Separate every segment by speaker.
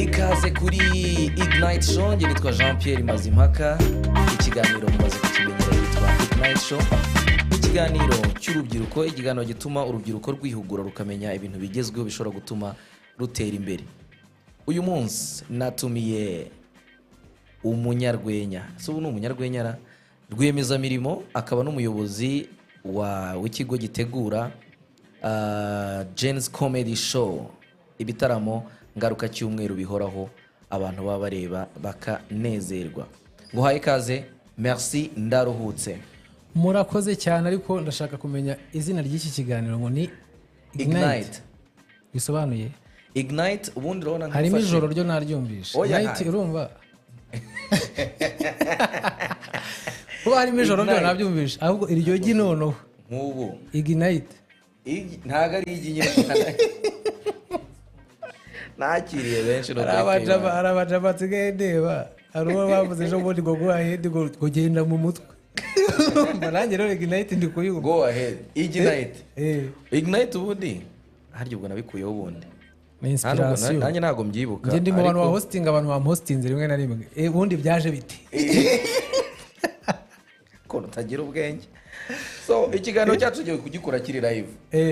Speaker 1: Ikaze kuri Ignite Show. Njye nitwa Jean Pierre Mazimpaka. Ikiganiro mumaze kukimenyera yitwa Ignite Show, ikiganiro cy'urubyiruko, ikiganiro gituma urubyiruko rwihugura, rukamenya ibintu bigezweho bishobora gutuma rutera imbere. Uyu munsi natumiye umunyarwenya, se ubu ni umunyarwenya ra, rwiyemezamirimo, akaba n'umuyobozi w'ikigo gitegura Gen-Z Comedy Show, ibitaramo ngaruka cyumweru bihoraho, abantu baba bareba bakanezerwa. Nguhaye ikaze, Merci Ndaruhutse.
Speaker 2: Murakoze cyane, ariko ndashaka kumenya izina ry'iki kiganiro ngo ni
Speaker 1: Ignite.
Speaker 2: Bisobanuye?
Speaker 1: Ignite ubundi urabona
Speaker 2: harimo
Speaker 1: nk'ufashe-
Speaker 2: ijoro ryo naryumvishe.
Speaker 1: Oya,
Speaker 2: Night. Urumva kuba harimo ijoro ryo
Speaker 1: Ignite.
Speaker 2: nabyumvishe, ahubwo iryo gi noneho
Speaker 1: Nk'ubu
Speaker 2: Ignite.
Speaker 1: Ntabwo ari igi nyine, nakiriye benshi.
Speaker 2: Hari abajama, hari abajama nsigaye ndeba, hari uwo bavuze ejo bundi ngo go ahead, ngo genda mu mutwe. Urumva nanjye rero Ignite ndi kuyumva.
Speaker 1: Go ahead, Ignite.
Speaker 2: Eh.
Speaker 1: Ignite ubundi harya ubwo nabikuyeho ubundi?
Speaker 2: Ni inspiration.
Speaker 1: Nanjye ntabwo mbyibuka.
Speaker 2: Njye ndi mu bantu
Speaker 1: ariko-
Speaker 2: bahostinga, abantu bamuhostinze rimwe na rimwe. Ubundi byaje bite?
Speaker 1: Ukuntu utagira ubwenge. So ikiganiro cyacu tugiye kugikora kiri live.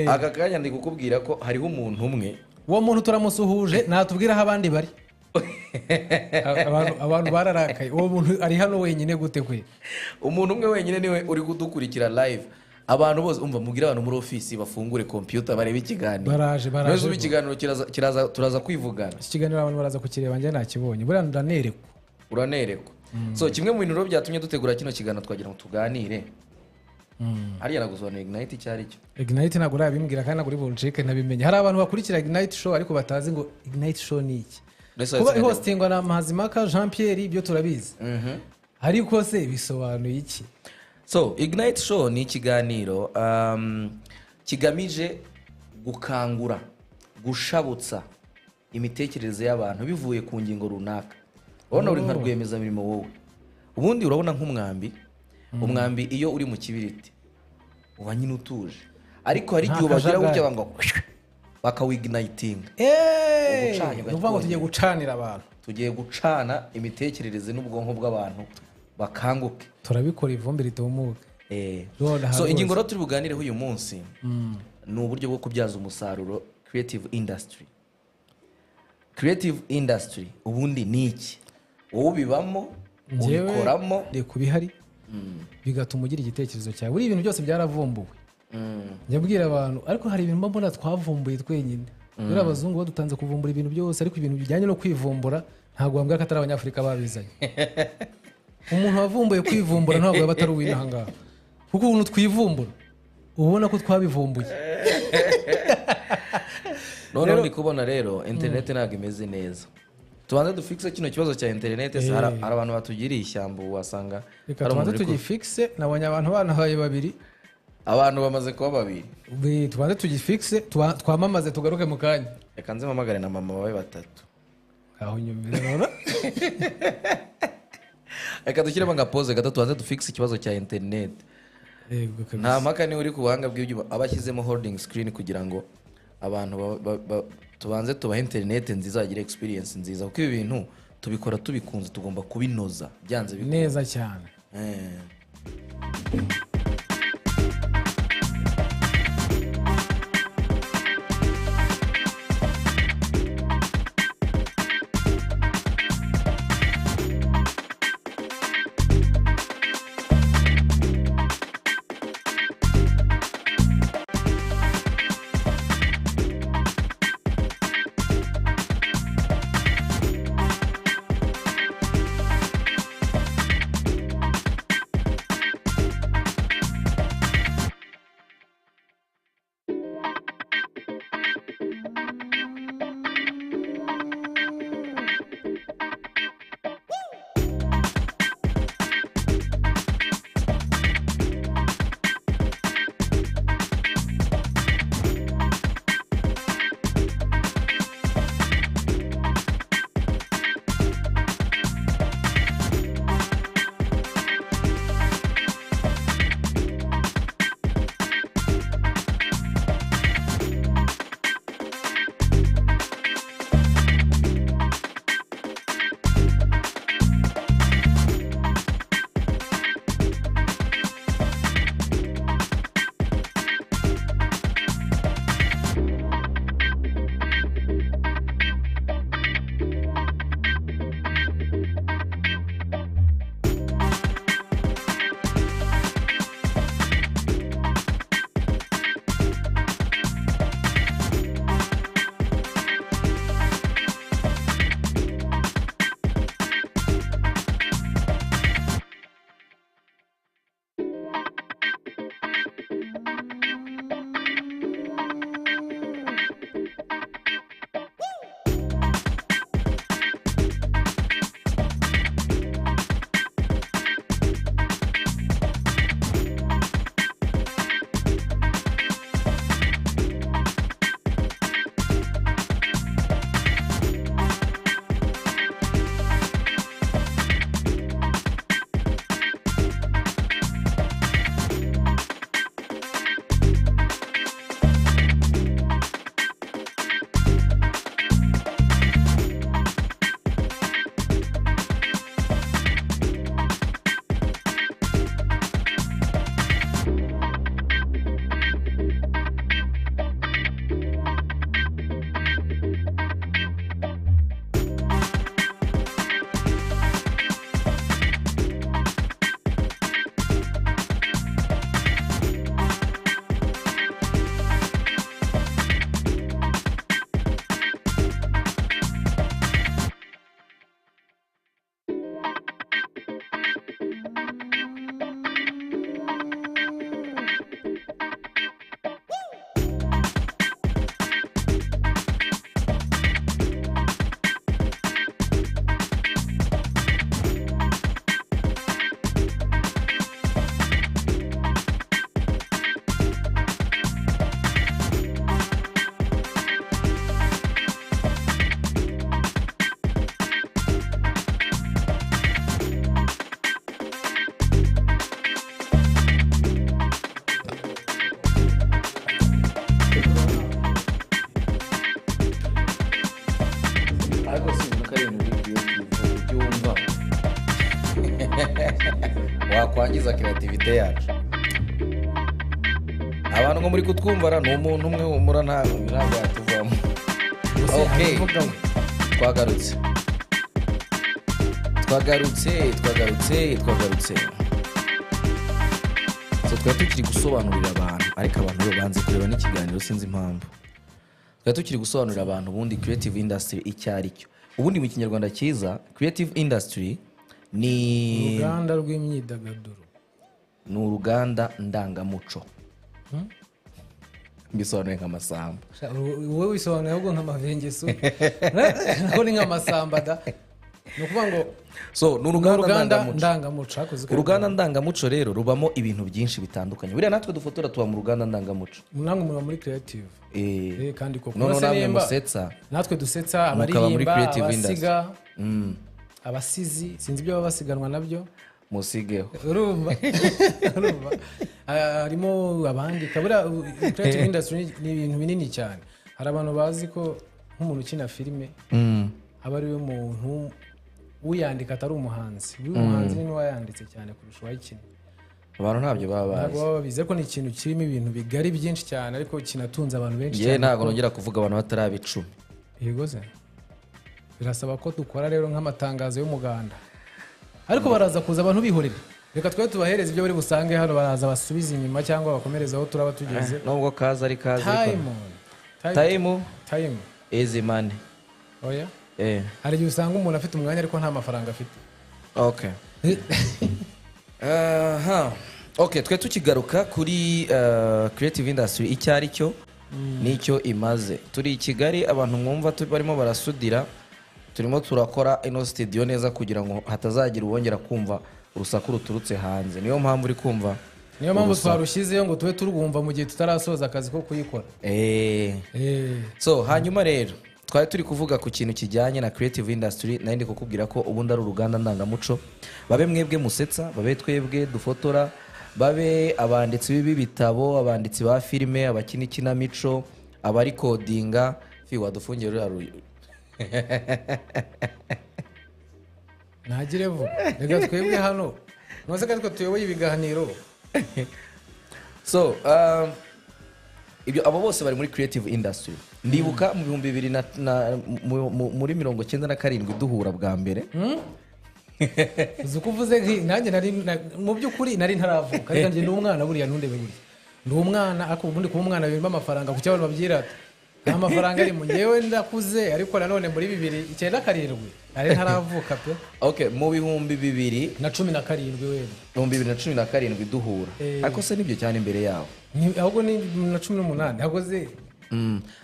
Speaker 1: Aka kanya ndi kukubwira ko hariho umuntu umwe.
Speaker 2: Uwo muntu turamusuhuje, natubwira aho abandi bari. Abantu bararakaye, uwo muntu ari hano wenyine gute kwe?
Speaker 1: Umuntu umwe wenyine niwe uri kudukurikira live. Abantu bose, umva, mubwire abantu muri ofisi bafungure computer barebe ikiganiro.
Speaker 2: Baraje, baraje.
Speaker 1: None ubu ikiganiro kiraza, turaza kwivugana.
Speaker 2: Iki kiganiro abantu baraza kukireba, njye nakibonye, buriya ndanerekwa.
Speaker 1: Uranerekwa. So kimwe mu bintu rero byatumye dutegura kino kiganiro, twagira ngo tuganire. Hariya nagusobanurira Ignite icyo ari cyo.
Speaker 2: Ignite ntabwo urabimbwira kandi ntabwo uri buncike ntabimenye. Hari abantu bakurikira Ignite Show ariko batazi ngo Ignite Show ni iki.
Speaker 1: Mbese
Speaker 2: kuba
Speaker 1: wese
Speaker 2: ihostingwa na Mazimaka Jean Pierre ibyo turabizi, ariko se bisobanuye iki?
Speaker 1: So Ignite Show ni ikiganiro kigamije gukangura, gushabutsa imitekerereze y'abantu bivuye ku ngingo runaka. Urabona uri nka rwiyemezamirimo wowe, ubundi urabona nk'umwambi. Umwambi iyo uri mu kibiriti uba nyine utuje, ariko hari
Speaker 2: Nta
Speaker 1: igihe ubagira
Speaker 2: kajagari.
Speaker 1: gutya ngo bakawignitinga. Ugucana.
Speaker 2: Ni ukuvuga ngo tugiye gucanira abantu.
Speaker 1: Tugiye gucana imitekerereze n'ubwonko bw'abantu bakanguke.
Speaker 2: Turabikora ivumbi ritumuke. Nonaha
Speaker 1: So
Speaker 2: rwose.
Speaker 1: ingingo rero turi buganireho uyu munsi ni uburyo bwo kubyaza umusaruro creative industry. Creative industry ubundi ni iki? Wowe ubibamo?
Speaker 2: Njyewe
Speaker 1: Ubikoramo?
Speaker 2: ndi kubihari, bigatuma ugira igitekerezo cyawe. Buriya ibintu byose byaravumbuwe, njya mbwira abantu, ariko hari ibintu mba mbona twavumbuye twenyine. Buriya abazungu badutanze kuvumbura ibintu byose, ariko ibintu bijyanye no kwivumbura ntabwo wambwira ko atari abanyafurika babizanye. Umuntu wavumbuye kwivumbura ntabwo yaba atari uw'inaha ngaha, kuko ukuntu twivumbura uba ubona ko twabivumbuye.
Speaker 1: Noneho ndi kubona rero interineti ntabwo imeze neza. Tubanze dufixe kino kibazo cya interineti se. Hari abantu batugiriye ishyamba, ubu wasanga
Speaker 2: Reka
Speaker 1: hari
Speaker 2: tubanze
Speaker 1: umuntu uri
Speaker 2: tugifixe, nabonye abantu banahaye babiri.
Speaker 1: Abantu bamaze kuba babiri.
Speaker 2: Tubanze tugifixe, twamamaze, tugaruke mu kanya.
Speaker 1: Reka nze mpamagare na mama babe batatu.
Speaker 2: Aho nyumvira rero.
Speaker 1: Reka dushyiremo nka pause gato, tubanze dufixe ikibazo cya interineti.
Speaker 2: Yego kabisa.
Speaker 1: Nta mpaka, niba uri ku buhanga bw'ibyuma aba ashyizemo holding screen kugira ngo abantu tubanze tubahe interineti nziza, bagire experience nziza, kuko ibi bintu tubikora tubikunze, tugomba kubinoza byanze bikunze.
Speaker 2: Neza cyane.
Speaker 1: Ariko si ibintu ko ari ibintu biri creative byumva wakwangiza creativity yacu. Abantu ngo muri kutwumva ni umuntu umwe humura, ntabwo yatuvamo. Okay.
Speaker 2: Abivuga we.
Speaker 1: Twagarutse, twagarutse, twagarutse, twagarutse. So twari tukiri gusobanurira abantu, ariko abantu bo banze kureba n'ikiganiro, sinzi impamvu. Twari tukiri gusobanurira abantu ubundi creative industry icyo ari cyo. Ubundi mu Kinyarwanda cyiza, creative industry ni
Speaker 2: Uruganda rw'imyidagaduro.
Speaker 1: Ni uruganda ndangamuco. Mbisobanuye nk'amasamba.
Speaker 2: Wowe wisobanuye ahubwo nk'amavengeso, nako ni nk'amasamba da. Ni ukuvuga ngo
Speaker 1: So ni
Speaker 2: ni
Speaker 1: uruganda
Speaker 2: uruganda
Speaker 1: ndangamuco.
Speaker 2: Ndangamuco hakoze.
Speaker 1: Uruganda ndangamuco rero rubamo ibintu byinshi bitandukanye. Buriya natwe dufotora tuba mu ruganda ndangamuco.
Speaker 2: Namwe muba muri creative. Kandi koko
Speaker 1: Noneho
Speaker 2: None se
Speaker 1: namwe
Speaker 2: nimba
Speaker 1: musetsa
Speaker 2: natwe dusetsa,
Speaker 1: mukaba muri
Speaker 2: abaririmba,
Speaker 1: creative.
Speaker 2: Abasiga, abasizi, sinzi ibyo baba basiganwa nabyo.
Speaker 1: Musigeho.
Speaker 2: Urumva harimo abandika. Buriya creative industry ni ibintu binini cyane. Hari abantu bazi ko nk'umuntu ukina filime aba ari we muntu uyandika, atari umuhanzi. Uyu muhanzi ni n'uwayanditse cyane kurusha uwayikina.
Speaker 1: Abantu ntabyo baba
Speaker 2: Ntabwo
Speaker 1: bazi.
Speaker 2: baba babizi, ariko ni ikintu kirimo ibintu bigari byinshi cyane, ariko kinatunze abantu benshi
Speaker 1: Njyewe
Speaker 2: cyane.
Speaker 1: ntabwo nongera kuvuga abantu bataraba 10.
Speaker 2: Yego se, birasaba ko dukora rero nk'amatangazo y'umuganda, ariko baraza kuza abantu bihorera. Reka twe tubahereze ibyo bari busange hano, baraza basubize inyuma cyangwa bakomereze aho turaba tugeze.
Speaker 1: Nubwo kaza ari kaza, ariko
Speaker 2: Time.
Speaker 1: Time
Speaker 2: Time
Speaker 1: is money.
Speaker 2: Oya.
Speaker 1: Eh.
Speaker 2: Hari igihe usanga umuntu afite umwanya ariko nta mafaranga afite.
Speaker 1: Okay. Aha, okay, twe tukigaruka kuri creative industry icyo ari cyo n'icyo imaze. Turi i Kigali, abantu mwumva barimo barasudira. Turimo turakora ino studio neza kugira ngo hatazagira uwongera kumva urusaku ruturutse hanze. Niyo mpamvu uri kumva
Speaker 2: Niyo mpamvu
Speaker 1: urusaku.
Speaker 2: twarushyizeyo ngo tube turwumva mu gihe tutarasoza akazi ko kuyikora.
Speaker 1: So hanyuma rero twari turi kuvuga ku kintu kijyanye na creative industry. Nari ndi kukubwira ko ubundi ari uruganda ndangamuco. Babe mwebwe musetsa, babe twebwe dufotora, babe abanditsi b'ibitabo, abanditsi ba filime, abakina ikinamico, abarikodinga fi wadufungiye ruriya
Speaker 2: Ntagire vuba, reka twebwe hano ntuze ko aritwe tuyoboye ibiganiro.
Speaker 1: So ibyo abo bose bari muri creative industry. Ndibuka mu bihumbi bibiri na muri 97 duhura bwa mbere.
Speaker 2: Uzi uko uvuze nanjye nari mu by'ukuri nari ntaravuka, ariko njye ndi umwana buriya, ntundebe buriya ndi umwana. Ariko ubundi kuba umwana birimo amafaranga, kuki abantu babyirata? Nta mafaranga arimo. Njyewe ndakuze, ariko nanone muri 2097 nari ntaravuka pe.
Speaker 1: Okay, mu 2000
Speaker 2: Na 17 wenda.
Speaker 1: 2017 duhura. Ariko se nibyo cyane imbere yaho?
Speaker 2: Ahubwo ni na 18 ahubwo ze.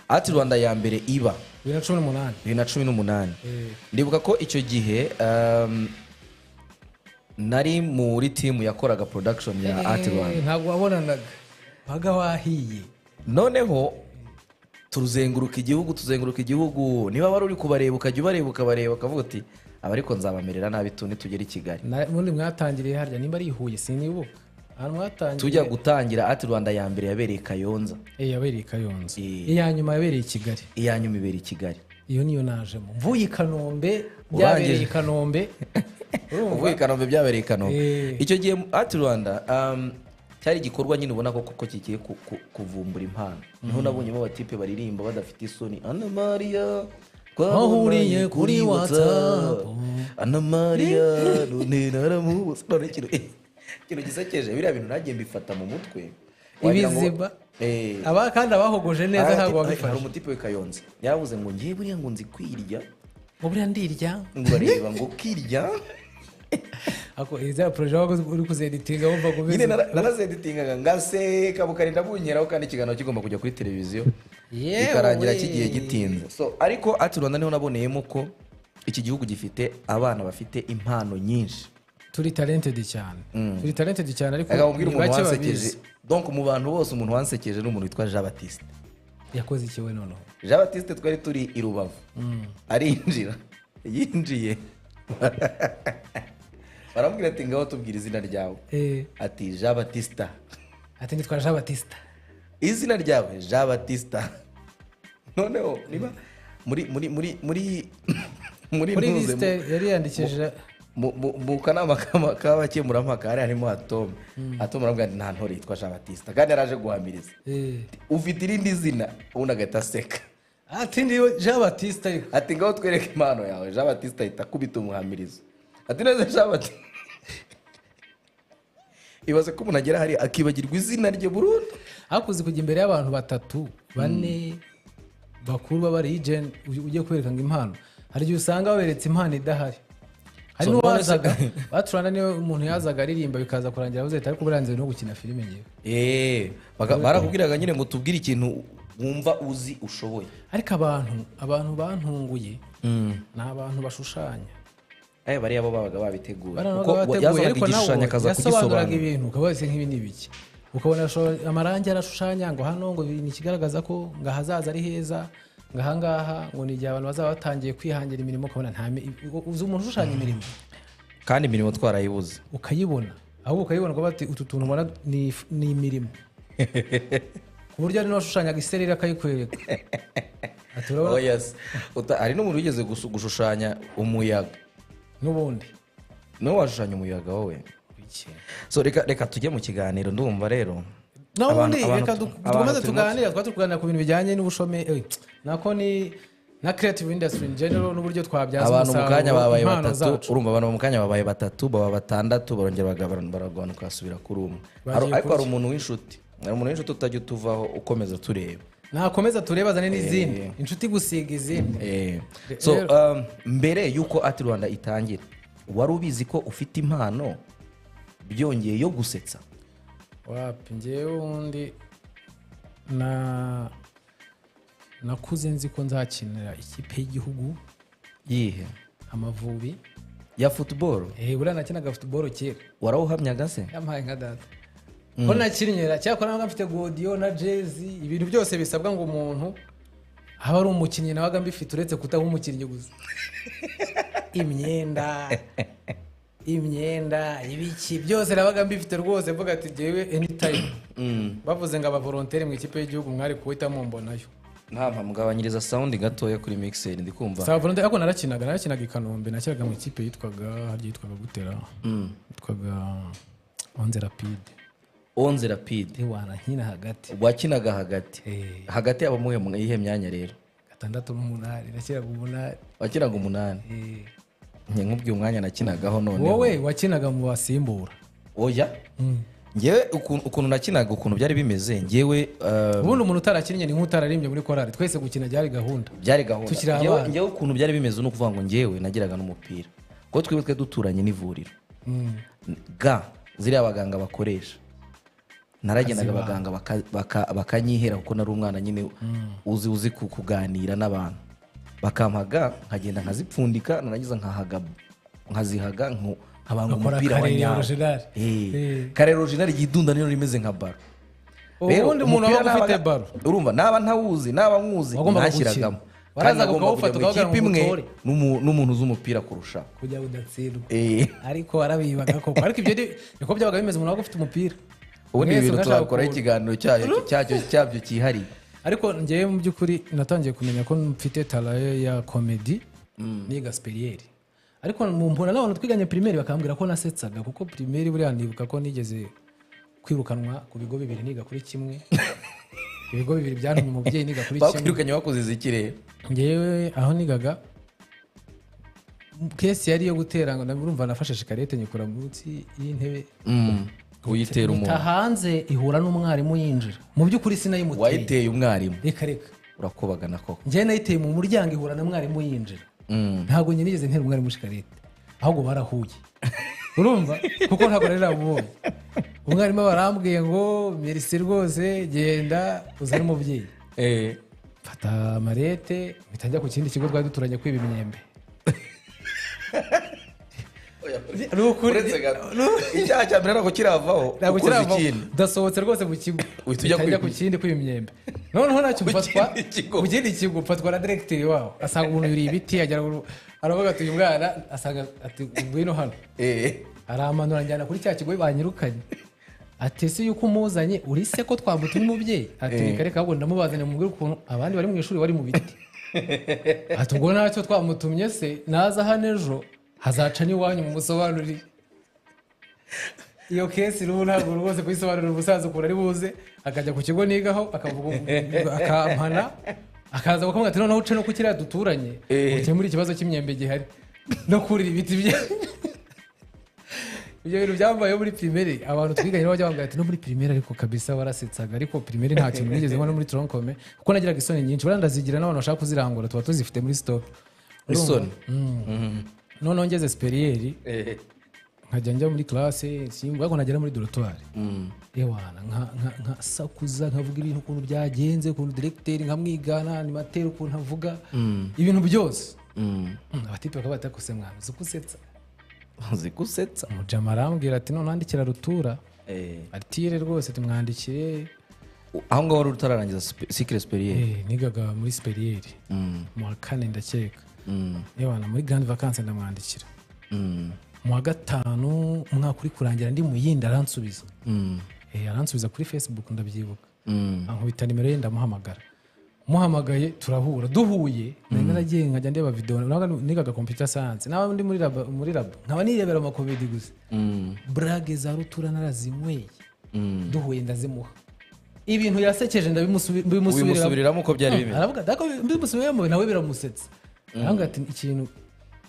Speaker 1: Art Rwanda ya mbere iba
Speaker 2: 2018.
Speaker 1: 2018. Ndibuka ko icyo gihe nari muri team yakoraga production ya Art Rwanda.
Speaker 2: Ntabwo wabonanaga, wabaga wahiye.
Speaker 1: Noneho tuzenguruka igihugu, tuzenguruka igihugu. Niba wari uri kubareba, ukajya ubareba, ukabareba, ukavuga uti: "Aba ariko nzabamerera nabi tu nitugera i Kigali."
Speaker 2: Ubundi mwatangiriye harya nimba ari i Huye, sinibuka ahantu mwatangiriye.
Speaker 1: Tujya gutangira, Art Rwanda ya mbere yabereye i Kayonza.
Speaker 2: Yabereye i Kayonza. Iya nyuma yabereye i Kigali.
Speaker 1: Iya nyuma ibereye i Kigali.
Speaker 2: Iyo niyo najemo mvuye i Kanombe, byabereye i Kanombe. Urumva?
Speaker 1: Uvuye i Kanombe, byabereye i Kanombe. Icyo gihe Art Rwanda cyari igikorwa nyine ubona ko koko kigiye kuvumbura impano. Niho nabonyemo abatipe baririmba badafite isoni: "Ana Maria."
Speaker 2: Twahuriye kuri WhatsApp.
Speaker 1: Ana Maria none naramubuze. None ikintu gisekeje, biriya bintu nagiye mbifata mu mutwe. Wagira ngo
Speaker 2: Ibiziba. Aba kandi abahogoje neza ntabwo
Speaker 1: Hari
Speaker 2: wabifashe.
Speaker 1: umutipe w'i Kayonza yaravuze ngo: "Ngiye buriya ngo nzi kwirya."
Speaker 2: Ngo buriya ndirya.
Speaker 1: Ngo urareba ngo ukirya.
Speaker 2: Ako iza projet waba uri kuzeditinga wumva ngo
Speaker 1: Nyine narazeditingaga ngaseka bukarinda bunkeraho, kandi ikiganiro kigomba kujya kuri televiziyo,
Speaker 2: Yewe.
Speaker 1: bikarangira kigiye gitinze. So ariko Art Rwanda niho naboneyemo ko iki gihugu gifite abana bafite impano nyinshi.
Speaker 2: Turi talented cyane, turi talented cyane, ariko
Speaker 1: Reka nkubwire
Speaker 2: ni
Speaker 1: umuntu
Speaker 2: bake
Speaker 1: wansekeje.
Speaker 2: babizi.
Speaker 1: Donc mu bantu bose, umuntu wansekeje ni umuntu witwa Jean Baptiste.
Speaker 2: Yakoze iki we noneho?
Speaker 1: Jean Baptiste, twari turi i Rubavu, arinjira. Yinjiye, baramubwira ati: "Ngaho tubwira izina ryawe." Ati: "Jean Baptiste."
Speaker 2: Ati: "Nitwa Jean Baptiste."
Speaker 1: "Izina ryawe?" "Jean Baptiste." Noneho niba muri Muri
Speaker 2: Kuri
Speaker 1: ntuze
Speaker 2: lisite yari yandikishije
Speaker 1: mu kanama k'abakemurampaka hari harimo Atome. Atome aramubwira ati nta ntore yitwa Jean Baptiste, kandi yaraje guhamiriza. Ufite irindi zina, ubundi agahita aseka.
Speaker 2: Ati ndi Jean Baptiste ariko.
Speaker 1: Ati ngaho twereke impano yawe. Jean Baptiste ahita akubita umuhamirizo. Ati neza Jean Baptiste. Ibaze ko umuntu agera hariya akibagirwa izina rye burundu.
Speaker 2: Hakuze kujya imbere y'abantu batatu bane bakuru baba legend, ugiye kwereka ngo impano, hari igihe usanga baberetse impano idahari. Hari
Speaker 1: So,
Speaker 2: n'uwazaga baturana, niyo umuntu yazaga aririmba bikaza kurangira avuze ati ariko buriya no gukina filime ngewe.
Speaker 1: Barakubwiraga nyine ngo tubwire ikintu wumva uzi ushoboye.
Speaker 2: Ariko abantu bantunguye ni abantu bashushanya.
Speaker 1: Bariya bo babaga babiteguye.
Speaker 2: Bariya
Speaker 1: Kuko
Speaker 2: babaga bateguye,
Speaker 1: yazanaga
Speaker 2: ariko nawe
Speaker 1: igishushanyo akaza
Speaker 2: yasobanuraga
Speaker 1: kugisobanura.
Speaker 2: ibintu ukaba wese nk'ibi ni ibiki, ukabona amarangi arashushanya ngo hano ngo ni ikigaragaza ko ngo ahazaza ari heza, ngo ahangaha ngo ni igihe abantu bazaba batangiye kwihangira imirimo, ukabona nta uzi umuntu ushushanya imirimo.
Speaker 1: Kandi imirimo twarayibuze.
Speaker 2: Ukayibona, ahubwo ukayibona ukavuga ati utu tuntu ubona ni imirimo. Ku buryo hari n'uwashushanyaga isereri akayikwereka. Ati urabona?
Speaker 1: Oh yes. Hari n'umuntu wigeze gushushanya umuyaga.
Speaker 2: N'ubundi.
Speaker 1: Niwe washushanya umuyaga wowe. So reka tujye mu kiganiro, ndumva rero.
Speaker 2: N'ubundi reka dukomeze tuganire, twari turi kuganira ku bintu bijyanye n'ubushomeri, nako ni na creative industry in general, n'uburyo twabyaza
Speaker 1: Abantu mu kanya
Speaker 2: umusaruro
Speaker 1: babaye
Speaker 2: impano
Speaker 1: batatu,
Speaker 2: zacu.
Speaker 1: urumva abantu mu kanya babaye batatu, baba batandatu, barongera baragabanuka basubira kuri umwe.
Speaker 2: Bagiye
Speaker 1: Ariko hari
Speaker 2: kurya.
Speaker 1: umuntu w'inshuti. Hari umuntu w'inshuti utajya utuvaho, ukomeza tureba.
Speaker 2: Nakomeza tureba azane n'izindi. Inshuti gusiga izindi.
Speaker 1: So, mbere yuko Art Rwanda itangira, wari ubizi ko ufite impano byongeye yo gusetsa?
Speaker 2: Wapi, njyewe ubundi nakuze nzi ko nzakinira ikipe y'igihugu.
Speaker 1: Yihe?
Speaker 2: Amavubi.
Speaker 1: Ya football?
Speaker 2: Buriya nakinaga football kera.
Speaker 1: Warawuhamyaga se?
Speaker 2: Yampaye nka data. Ko nakinnye cyakora nabaga mfite godiyo na jezi, ibintu byose bisabwa ngo umuntu aba ari umukinnyi nabaga mbifite, uretse kutaba umukinnyi gusa. Imyenda, ibiki byose nabaga mbifite rwose, mvuga ati jyewe anytime. Bavuze ngo aba volontaire mu ikipe y'igihugu mwari kuhita mumbonayo.
Speaker 1: Nta mpamugabanyiriza sound gatoya kuri mixer ndikumva.
Speaker 2: Saba volontaire, ariko narakinaga i Kanombe, nakinaga mu ikipe yitwaga, harya yitwaga Gutera. Yitwaga Onze Rapide.
Speaker 1: Onze Rapide.
Speaker 2: Ewana, nkina hagati.
Speaker 1: Wakinaga hagati. Hagati yaba muhe mu iyihe myanya rero?
Speaker 2: 6 n'umunani, nakinaga umunani.
Speaker 1: Wakinaga umunani? Njye nkubwiye umwanya nakinagaho noneho.
Speaker 2: Wowe wakinaga mu basimbura.
Speaker 1: Oya. Njyewe ukuntu nakinaga, ukuntu byari bimeze, njyewe,
Speaker 2: ubundi umuntu utarakinnye ni nk'utararimbye muri korali, twese gukina byari gahunda.
Speaker 1: Byari gahunda.
Speaker 2: Tukiri abana.
Speaker 1: Njyewe ukuntu byari bimeze ni ukuvuga ngo njyewe nagiraga n'umupira. Kuko twebwe twe duturanye n'ivuriro. Ga ziriya abaganga bakoresha. Naragendaga
Speaker 2: Kaziba.
Speaker 1: abaganga bakanyihera kuko nari umwana nyine uzi kuganira n'abantu. Bakampaga nkagenda nkazipfundika, narangiza nkazihaga, nkabanga
Speaker 2: Ugakora
Speaker 1: umupira wa
Speaker 2: karere
Speaker 1: nyawo.
Speaker 2: original.
Speaker 1: Karere original yidunda niyo rimeze nka baro. Rero
Speaker 2: Ubundi umuntu
Speaker 1: umupira
Speaker 2: aba afite
Speaker 1: nabaga
Speaker 2: baro.
Speaker 1: Urumva naba ntawuzi, naba nkuzi,
Speaker 2: Wagombaga
Speaker 1: nashyiragamo.
Speaker 2: gukina.
Speaker 1: Kandi
Speaker 2: Warazaga
Speaker 1: nagomba
Speaker 2: ukawufata
Speaker 1: kujya mu
Speaker 2: ukavuga ngo
Speaker 1: ikipe imwe
Speaker 2: ngutore.
Speaker 1: n'umuntu uzi umupira kurusha.
Speaker 2: Kugira ngo udatsindwa. Ariko warabibaga koko. Ariko ibyo niko byabaga bimeze, umuntu wabaga ufite umupira.
Speaker 1: Ubundi
Speaker 2: Mwese
Speaker 1: ibintu
Speaker 2: mwashaka
Speaker 1: tuzakora
Speaker 2: ukuntu.
Speaker 1: ikiganiro cyabyo cyihariye.
Speaker 2: Ariko njyewe mu by'ukuri natangiye kumenya ko mfite talent ya comedy niga superieur. Ariko mpura n'abantu twiganye primaire bakambwira ko nasetsaga, kuko primaire buriya nibuka ko nigeze kwirukanwa ku bigo bibiri niga kuri kimwe. Ibigo bibiri byantumye umubyeyi niga kuri kimwe.
Speaker 1: Bakwirukanye bakuziza iki rero?
Speaker 2: Njyewe aho nigaga kesi yari iyo gutera, ngo urumva nafashe shikarete nyikura munsi y'intebe.
Speaker 1: Uyitera umuntu.
Speaker 2: Ita hanze ihura n'umwarimu yinjira. Mu by'ukuri sinayimuteye.
Speaker 1: Wayiteye umwarimu.
Speaker 2: Reka reka.
Speaker 1: Urakubagana koko.
Speaker 2: Njyewe nayiteye mu muryango ihura na mwarimu yinjira. Ntabwo njye nigeze ntera umwarimu shikarete. Ahubwo barahuye. Urumva? Kuko ntabwo nari namubonye. Umwarimu barambwiye ngo merci rwose genda uzane umubyeyi. Mfata amarete mpita njya ku kindi kigo twari duturanye kwiba imyembe. Ni ukuri.
Speaker 1: Uretse gato. Icyaha cya mbere ntabwo kiravaho.
Speaker 2: Ntabwo
Speaker 1: Ukoze
Speaker 2: kiravaho.
Speaker 1: ikindi.
Speaker 2: Ndasohotse rwose mu kigo.
Speaker 1: Uhita ujya
Speaker 2: Mpita njya
Speaker 1: kwiba.
Speaker 2: ku kindi kwiba imyembe. Noneho ntacyo
Speaker 1: Ku
Speaker 2: mfatwa.
Speaker 1: kindi kigo.
Speaker 2: Ku kindi kigo mfatwa na directeur waho. Asanga umuntu yuriye ibiti, agera aravuga ati uyu mwana, asanga ati ngwino hano. Aramanura njyana kuri cya kigo banyirukanye. Ati ese yuko umuzanye uri se ko twamutumye umubyeyi? Ati reka reka ahubwo ndamubazanye mubwire ukuntu abandi bari mu ishuri bari mu biti. Ati ubwo ntacyo twamutumye se, naza hano ejo hazaca n'iwanyu mumusobanurire. Iyo case n'ubu ntabwo rwose kuyisobanurira umusaza ukuntu ari buze akajya ku kigo nigaho, akavuga, akampana, akaza bakamubwira ati noneho uce no ku kiriya duturanye, ukemure ikibazo cy'imyembe gihari no kurira ibiti bye. Ibyo bintu byambayeho muri primaire. Abantu twiganye nabo bajya bambwira ati no muri primaire ariko kabisa warasetsaga. Ariko primaire nta kintu nigeze mbona muri tronc commun, kuko nagiraga isoni nyinshi. Buriya ndazigira, n'abantu bashaka kuzirangura tuba tuzifite muri stock.
Speaker 1: Isoni.
Speaker 2: Noneho ngeze supérieur, nkajya njya muri classe, simba, ariko nagera muri dortoir, ewana, nka sakuza, nkavuga ibintu ukuntu byagenze, ukuntu directeur nkamwigana, animateur ukuntu avuga ibintu byose. Abatipe bakaba batakuse, mwana uzi ko usetsa.
Speaker 1: Uzi ko usetsa.
Speaker 2: Umujama arambwira ati none andikira Rutura atire rwose, tumwandikire.
Speaker 1: Aho ngaho wari utararangiza cycle supérieur?
Speaker 2: Nigaga muri supérieur mu wa kane ndakeka. Ewana, muri grande vacance ndamwandikira. Mu wa gatanu, umwaka uri kurangira, ndi mu yindi, aransubiza. Aransubiza kuri Facebook, ndabyibuka. Ankubita nimero ye, ndamuhamagara. Muhamagaye turahura. Duhuye nari naragiye nkajya ndeba video. Nabaga nigaga computer science, naba ndi muri lab nkaba nirebera amakomedi gusa. Blague za Rutura narazinyweye. Duhuye ndazimuha, ibintu yasekeje ndabimusubiriramo.
Speaker 1: Ubimusubiriramo uko byari bimeze.
Speaker 2: Aravuga ati ariko mbimusubiyemo nawe biramusetsa. Aravuga ati ikintu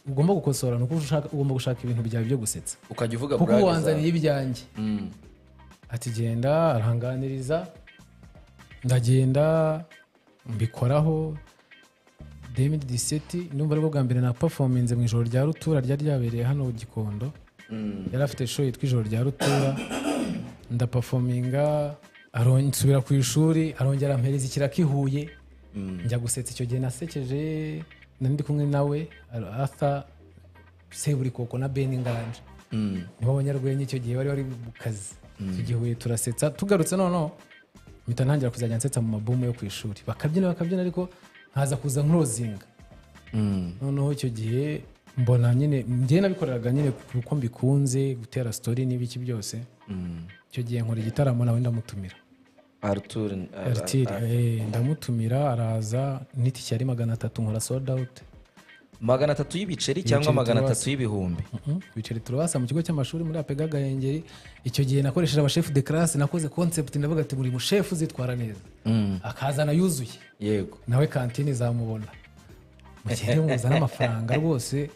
Speaker 2: ugomba gukosora ni uko ugomba gushaka ibintu byawe byo gusetsa,
Speaker 1: ukajya uvuga
Speaker 2: kuko
Speaker 1: blague
Speaker 2: wanzaniye ibyanjye. Ati genda, aranganiriza, ndagenda mbikoraho. 2017 ndumva aribwo bwa mbere na performinze mu ijoro rya Rutura ryari ryabereye hano Gikondo. Yari afite show yitwa Ijoro rya Rutura, ndaperforminga, nsubira ku ishuri, arongera ampereza ikiraka i Huye, njya gusetsa. Icyo gihe nasekeje nari ndi kumwe nawe, Arthur Seburikoko na Ben Nganje, nibo banyarwenya icyo gihe bari bari mu kazi. Icyo gihe Huye turasetsa. Tugarutse noneho mpita ntangira kuzajya nsetsa mu mabumu yo ku ishuri, bakabyina bakabyina, ariko nkaza kuza nclosinga. Noneho icyo gihe mbona nyine njyewe nabikoreraga nyine kuko mbikunze gutera story n'ibiki byose. Icyo gihe nkora igitaramo nawe ndamutumira.
Speaker 1: Arthur?
Speaker 2: Arthur, ndamutumira, araza, n'itike yari 300, nkora sold out.
Speaker 1: 300 y'ibiceri cyangwa
Speaker 2: Ibiceri.
Speaker 1: 300 y'ibihumbi?
Speaker 2: Ibiceri turabasa mu kigo cy'amashuri muri APEGA Gahengeri. Icyo gihe nakoresheje abashefu de classe, nakoze concept, ndavuga ati buri mushefu uzitwara neza akazana yuzuye, nawe kantine izamubona, mugende muzane amafaranga rwose.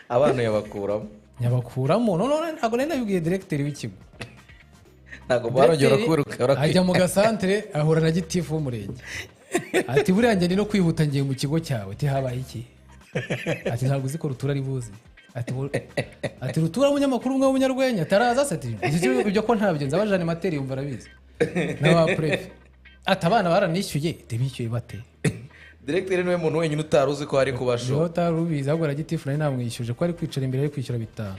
Speaker 1: Abana yabakuramo.
Speaker 2: Nyabakuramo. None ntabwo nari nabibwiye directeur w'ikigo.
Speaker 1: Ntabwo barongera
Speaker 2: Directeur
Speaker 1: kwiruka.
Speaker 2: ajya mu gasantere, ahura na gitifu w'umurenge, ati buriya njye ndi no kwihuta ngiye mu kigo cyawe. Ati habaye iki? Ati ntabwo uzi ko Rutura ari buze. Ati Rutura umunyamakuru umwe w'umunyarwenya ataraza se? Ati ibyo ko ntabyo nzi, abaje animateur yumva arabizi n'aba préfet. Ati abana baranishyuye. Ati bishyuye bate?
Speaker 1: Directeur niwe muntu wenyine utari uzi ko hari kuba
Speaker 2: Niho
Speaker 1: show.
Speaker 2: utari ubizi, ahubwo na gitifu nari namwishyuje ko ari kwicara imbere, ari kwishyura 5.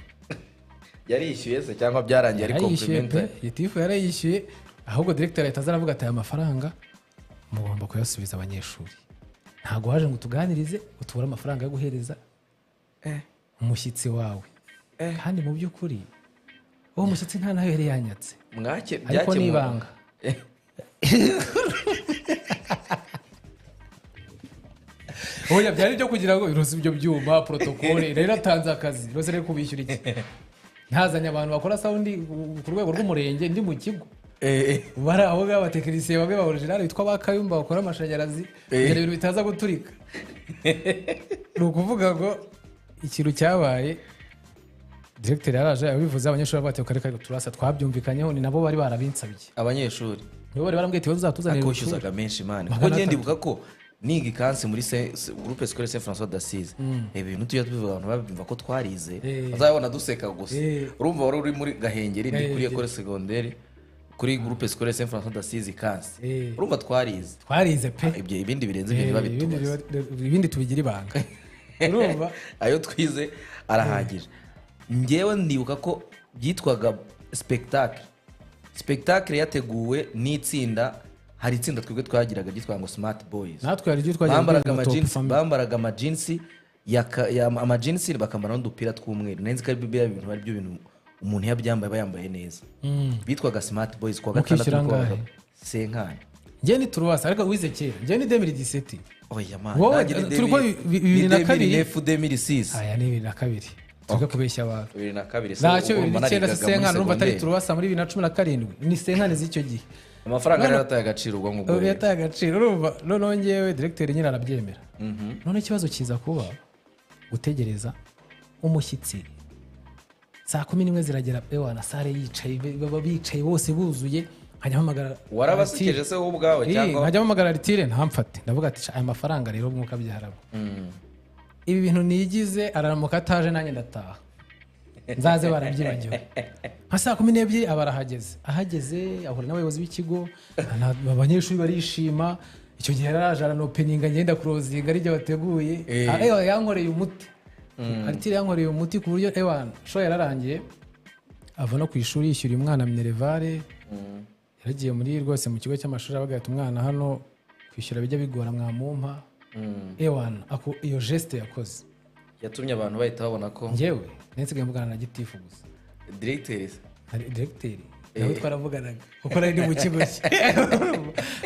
Speaker 1: Yarishyuye se cyangwa byarangiye ari
Speaker 2: Yarayishyuye pe.
Speaker 1: complimentary?
Speaker 2: Gitifu yarayishyuye, ahubwo directeur ahita aza aravuga ati aya mafaranga mugomba kuyasubiza abanyeshuri, ntabwo waje ngo utuganirize utubure amafaranga yo guhereza umushyitsi wawe. Kandi mu by'ukuri uwo mushyitsi nta nayo yari yanyatse.
Speaker 1: Mwake
Speaker 2: Ariko ni
Speaker 1: byakemuwe.
Speaker 2: ibanga. Oya, byari ibyo kugira ngo iroze ibyo byuma protocole rero atanze akazi rose rero kubishyura iki, ntazanye abantu bakora sound ku rwego rw'umurenge ndi mu kigo, bari aho b'abatekinisiye bamwe ba original bitwa ba Kayumba bakora amashanyarazi kugira ibintu bitaza guturika. Ni ukuvuga ngo ikintu cyabaye, directeur yaraje abivuze, abanyeshuri bavuga ati kare kare turasa twabyumvikanyeho, ni nabo bari barabinsabye.
Speaker 1: Abanyeshuri?
Speaker 2: Nibo bari barambwiye ati uzatuzanira
Speaker 1: Ariko
Speaker 2: Rutura.
Speaker 1: wishyuzaga menshi man, kuko
Speaker 2: 300.
Speaker 1: ngenda ndibuka ko niga ikansi muri groupe scolaire Saint François d'Assise, ibintu tujya tubivuga abantu babyumva ko twarize, bazabona duseka gusa. Urumva wari uri muri Gahengeri, ndi kuri
Speaker 2: Gahengeri.
Speaker 1: école secondaire, kuri groupe scolaire Saint François d'Assise ikansi. Urumva twarize.
Speaker 2: Twarize pe.
Speaker 1: Ibyo ibindi birenze ibyo
Speaker 2: Ibindi
Speaker 1: ntibabitubaze.
Speaker 2: Ibindi tubigira ibanga, urumva.
Speaker 1: Ayo twize arahagije. Njyewe ndibuka ko byitwaga spectacle, spectacle yateguwe n'itsinda, hari itsinda twebwe twagiraga ryitwa ngo Smart Boys.
Speaker 2: Natwe hari ibyo twajyaga
Speaker 1: Bambaraga
Speaker 2: twiga Top
Speaker 1: amajinsi
Speaker 2: Family.
Speaker 1: Bambaraga amajinsi amajinsi, bakambara n'udupira tw'umweru. Nari nzi ko ari biriya bintu, ari byo bintu umuntu iyo abyambaye aba yambaye neza. Bitwaga Smart Boys. Kuwa gatandatu
Speaker 2: Mukishyura
Speaker 1: niko
Speaker 2: angahe?
Speaker 1: Babaga senkani.
Speaker 2: Njye ni turuwasi, ariko wize kera, njye ni 2017.
Speaker 1: Oya man,
Speaker 2: Wowe,
Speaker 1: nanjye ni
Speaker 2: turi gukora 2002.
Speaker 1: 2006.
Speaker 2: Aya ni 2002, tujya kubeshya abantu.
Speaker 1: 2002 se?
Speaker 2: Ntacyo.
Speaker 1: Ubwo
Speaker 2: 2009 se?
Speaker 1: narigaga muri
Speaker 2: Cinquante, urumva atari
Speaker 1: segonderi.
Speaker 2: Turubasa muri 2017, ni cinquante z'icyo gihe.
Speaker 1: Amafaranga rero ataye agaciro ubwo ngubwo
Speaker 2: Ubu
Speaker 1: rero.
Speaker 2: Yataye agaciro, urumva. Noneho ngewe directeur nyine arabyemera. None ikibazo kiza kuba gutegereza umushyitsi. Saa 11 ziragera, ewana, salle yicaye, baba bicaye bose buzuye, nkajya mpamagara.
Speaker 1: Warabasekeje se wowe ubwawe cyangwa?
Speaker 2: Nkajya mpamagara ritire ntamfate. Ndavuga ati: "Aya mafaranga rero, mwuka byarabo, ibi bintu nigize, araramuka ataje nanjye ndataha, nzaze barabyibagiwe." Nka saa 12 aba arahageze. Ahageze ahura n'abayobozi b'ikigo, abanyeshuri barishima. Icyo gihe yaraje aranopeninga, ngenda kurozinga aribyo bateguye. Ah, ewa, yankoreye umuti aritire, yankoreye umuti ku buryo, ewa, show yararangiye ava no ku ishuri yishyuriye umwana minerval. Yaragiye muri rwose mu kigo cy'amashuri abaga ati: "Umwana hano kwishyura bijya bigora, mwamumpa." Ewana, ako iyo geste yakoze
Speaker 1: yatumye abantu bahita babona ko
Speaker 2: njyewe nsigaye mvugana na gitifu gusa.
Speaker 1: Directeur se?
Speaker 2: Hari directeur nawe twaravuganaga kuko nari ndi mu kigo cye.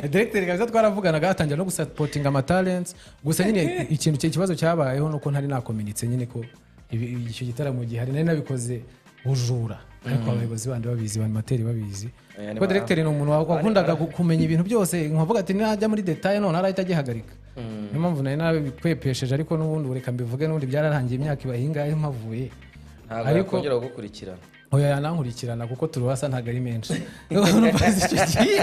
Speaker 2: Directeur kabisa twaravuganaga, atangira no gusapotinga amatalents. Gusa nyine ikintu ikibazo cyabayeho nuko ntari nakominitse nyine ko icyo gitaramo gihari. Nari nabikoze bujura, ariko abayobozi bandi babizi, ba animateri babizi,
Speaker 1: Oya, ni
Speaker 2: kuko directeur ni umuntu wakundaga kumenya ibintu byose. Nkavuga ati najya muri détail none arahita agihagarika. Niyo mpamvu nari nabikwepesheje, ariko n'ubundi reka mbivuge, n'ubundi byararangiye, imyaka ibaye ingahe mpavuye.
Speaker 1: Ntabwo yakongera kugukurikirana.
Speaker 2: Oya, yanankurikirana kuko turubasa ntabwo ari menshi. Urumva icyo gihe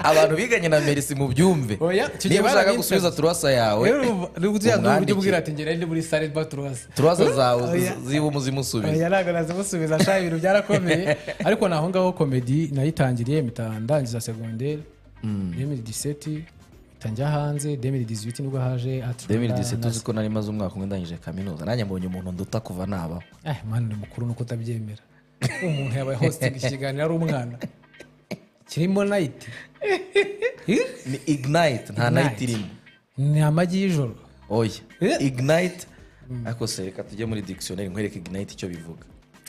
Speaker 1: Abantu biganye na Merci mu byumve.
Speaker 2: Oya, icyo gihe
Speaker 1: Niba ushaka
Speaker 2: barabintabye.
Speaker 1: gusubiza turasa yawe,
Speaker 2: Rero urumva, ujya
Speaker 1: umwandike.
Speaker 2: ubwira ati njye nari ndi muri salle ba turubasa.
Speaker 1: Turasa zawe
Speaker 2: Oya.
Speaker 1: ziba umuzimusubiza.
Speaker 2: Oya, ntabwo nazimusubiza sha, ibintu byarakomeye. Ariko naho ngaho comedy nayitangiriye, mpita ndangiza segonderi 2017, mpita njya hanze 2018, nibwo haje Art Rwanda.
Speaker 1: 2017, uzi ko nari maze umwaka umwe ndangije kaminuza? Nanjye mbonye umuntu nduta kuva nabaho.
Speaker 2: Eh man, ni mukuru nuko utabyemera. Umuntu yabaye hosting ikiganiro ari umwana kirimo night.
Speaker 1: Ni Ignite, nta night irimo.
Speaker 2: Ni amagi y'ijoro.
Speaker 1: Oya.
Speaker 2: Eh?
Speaker 1: Ignite, ariko se reka tujye muri dictionnaire nkwereke ignite icyo bivuga.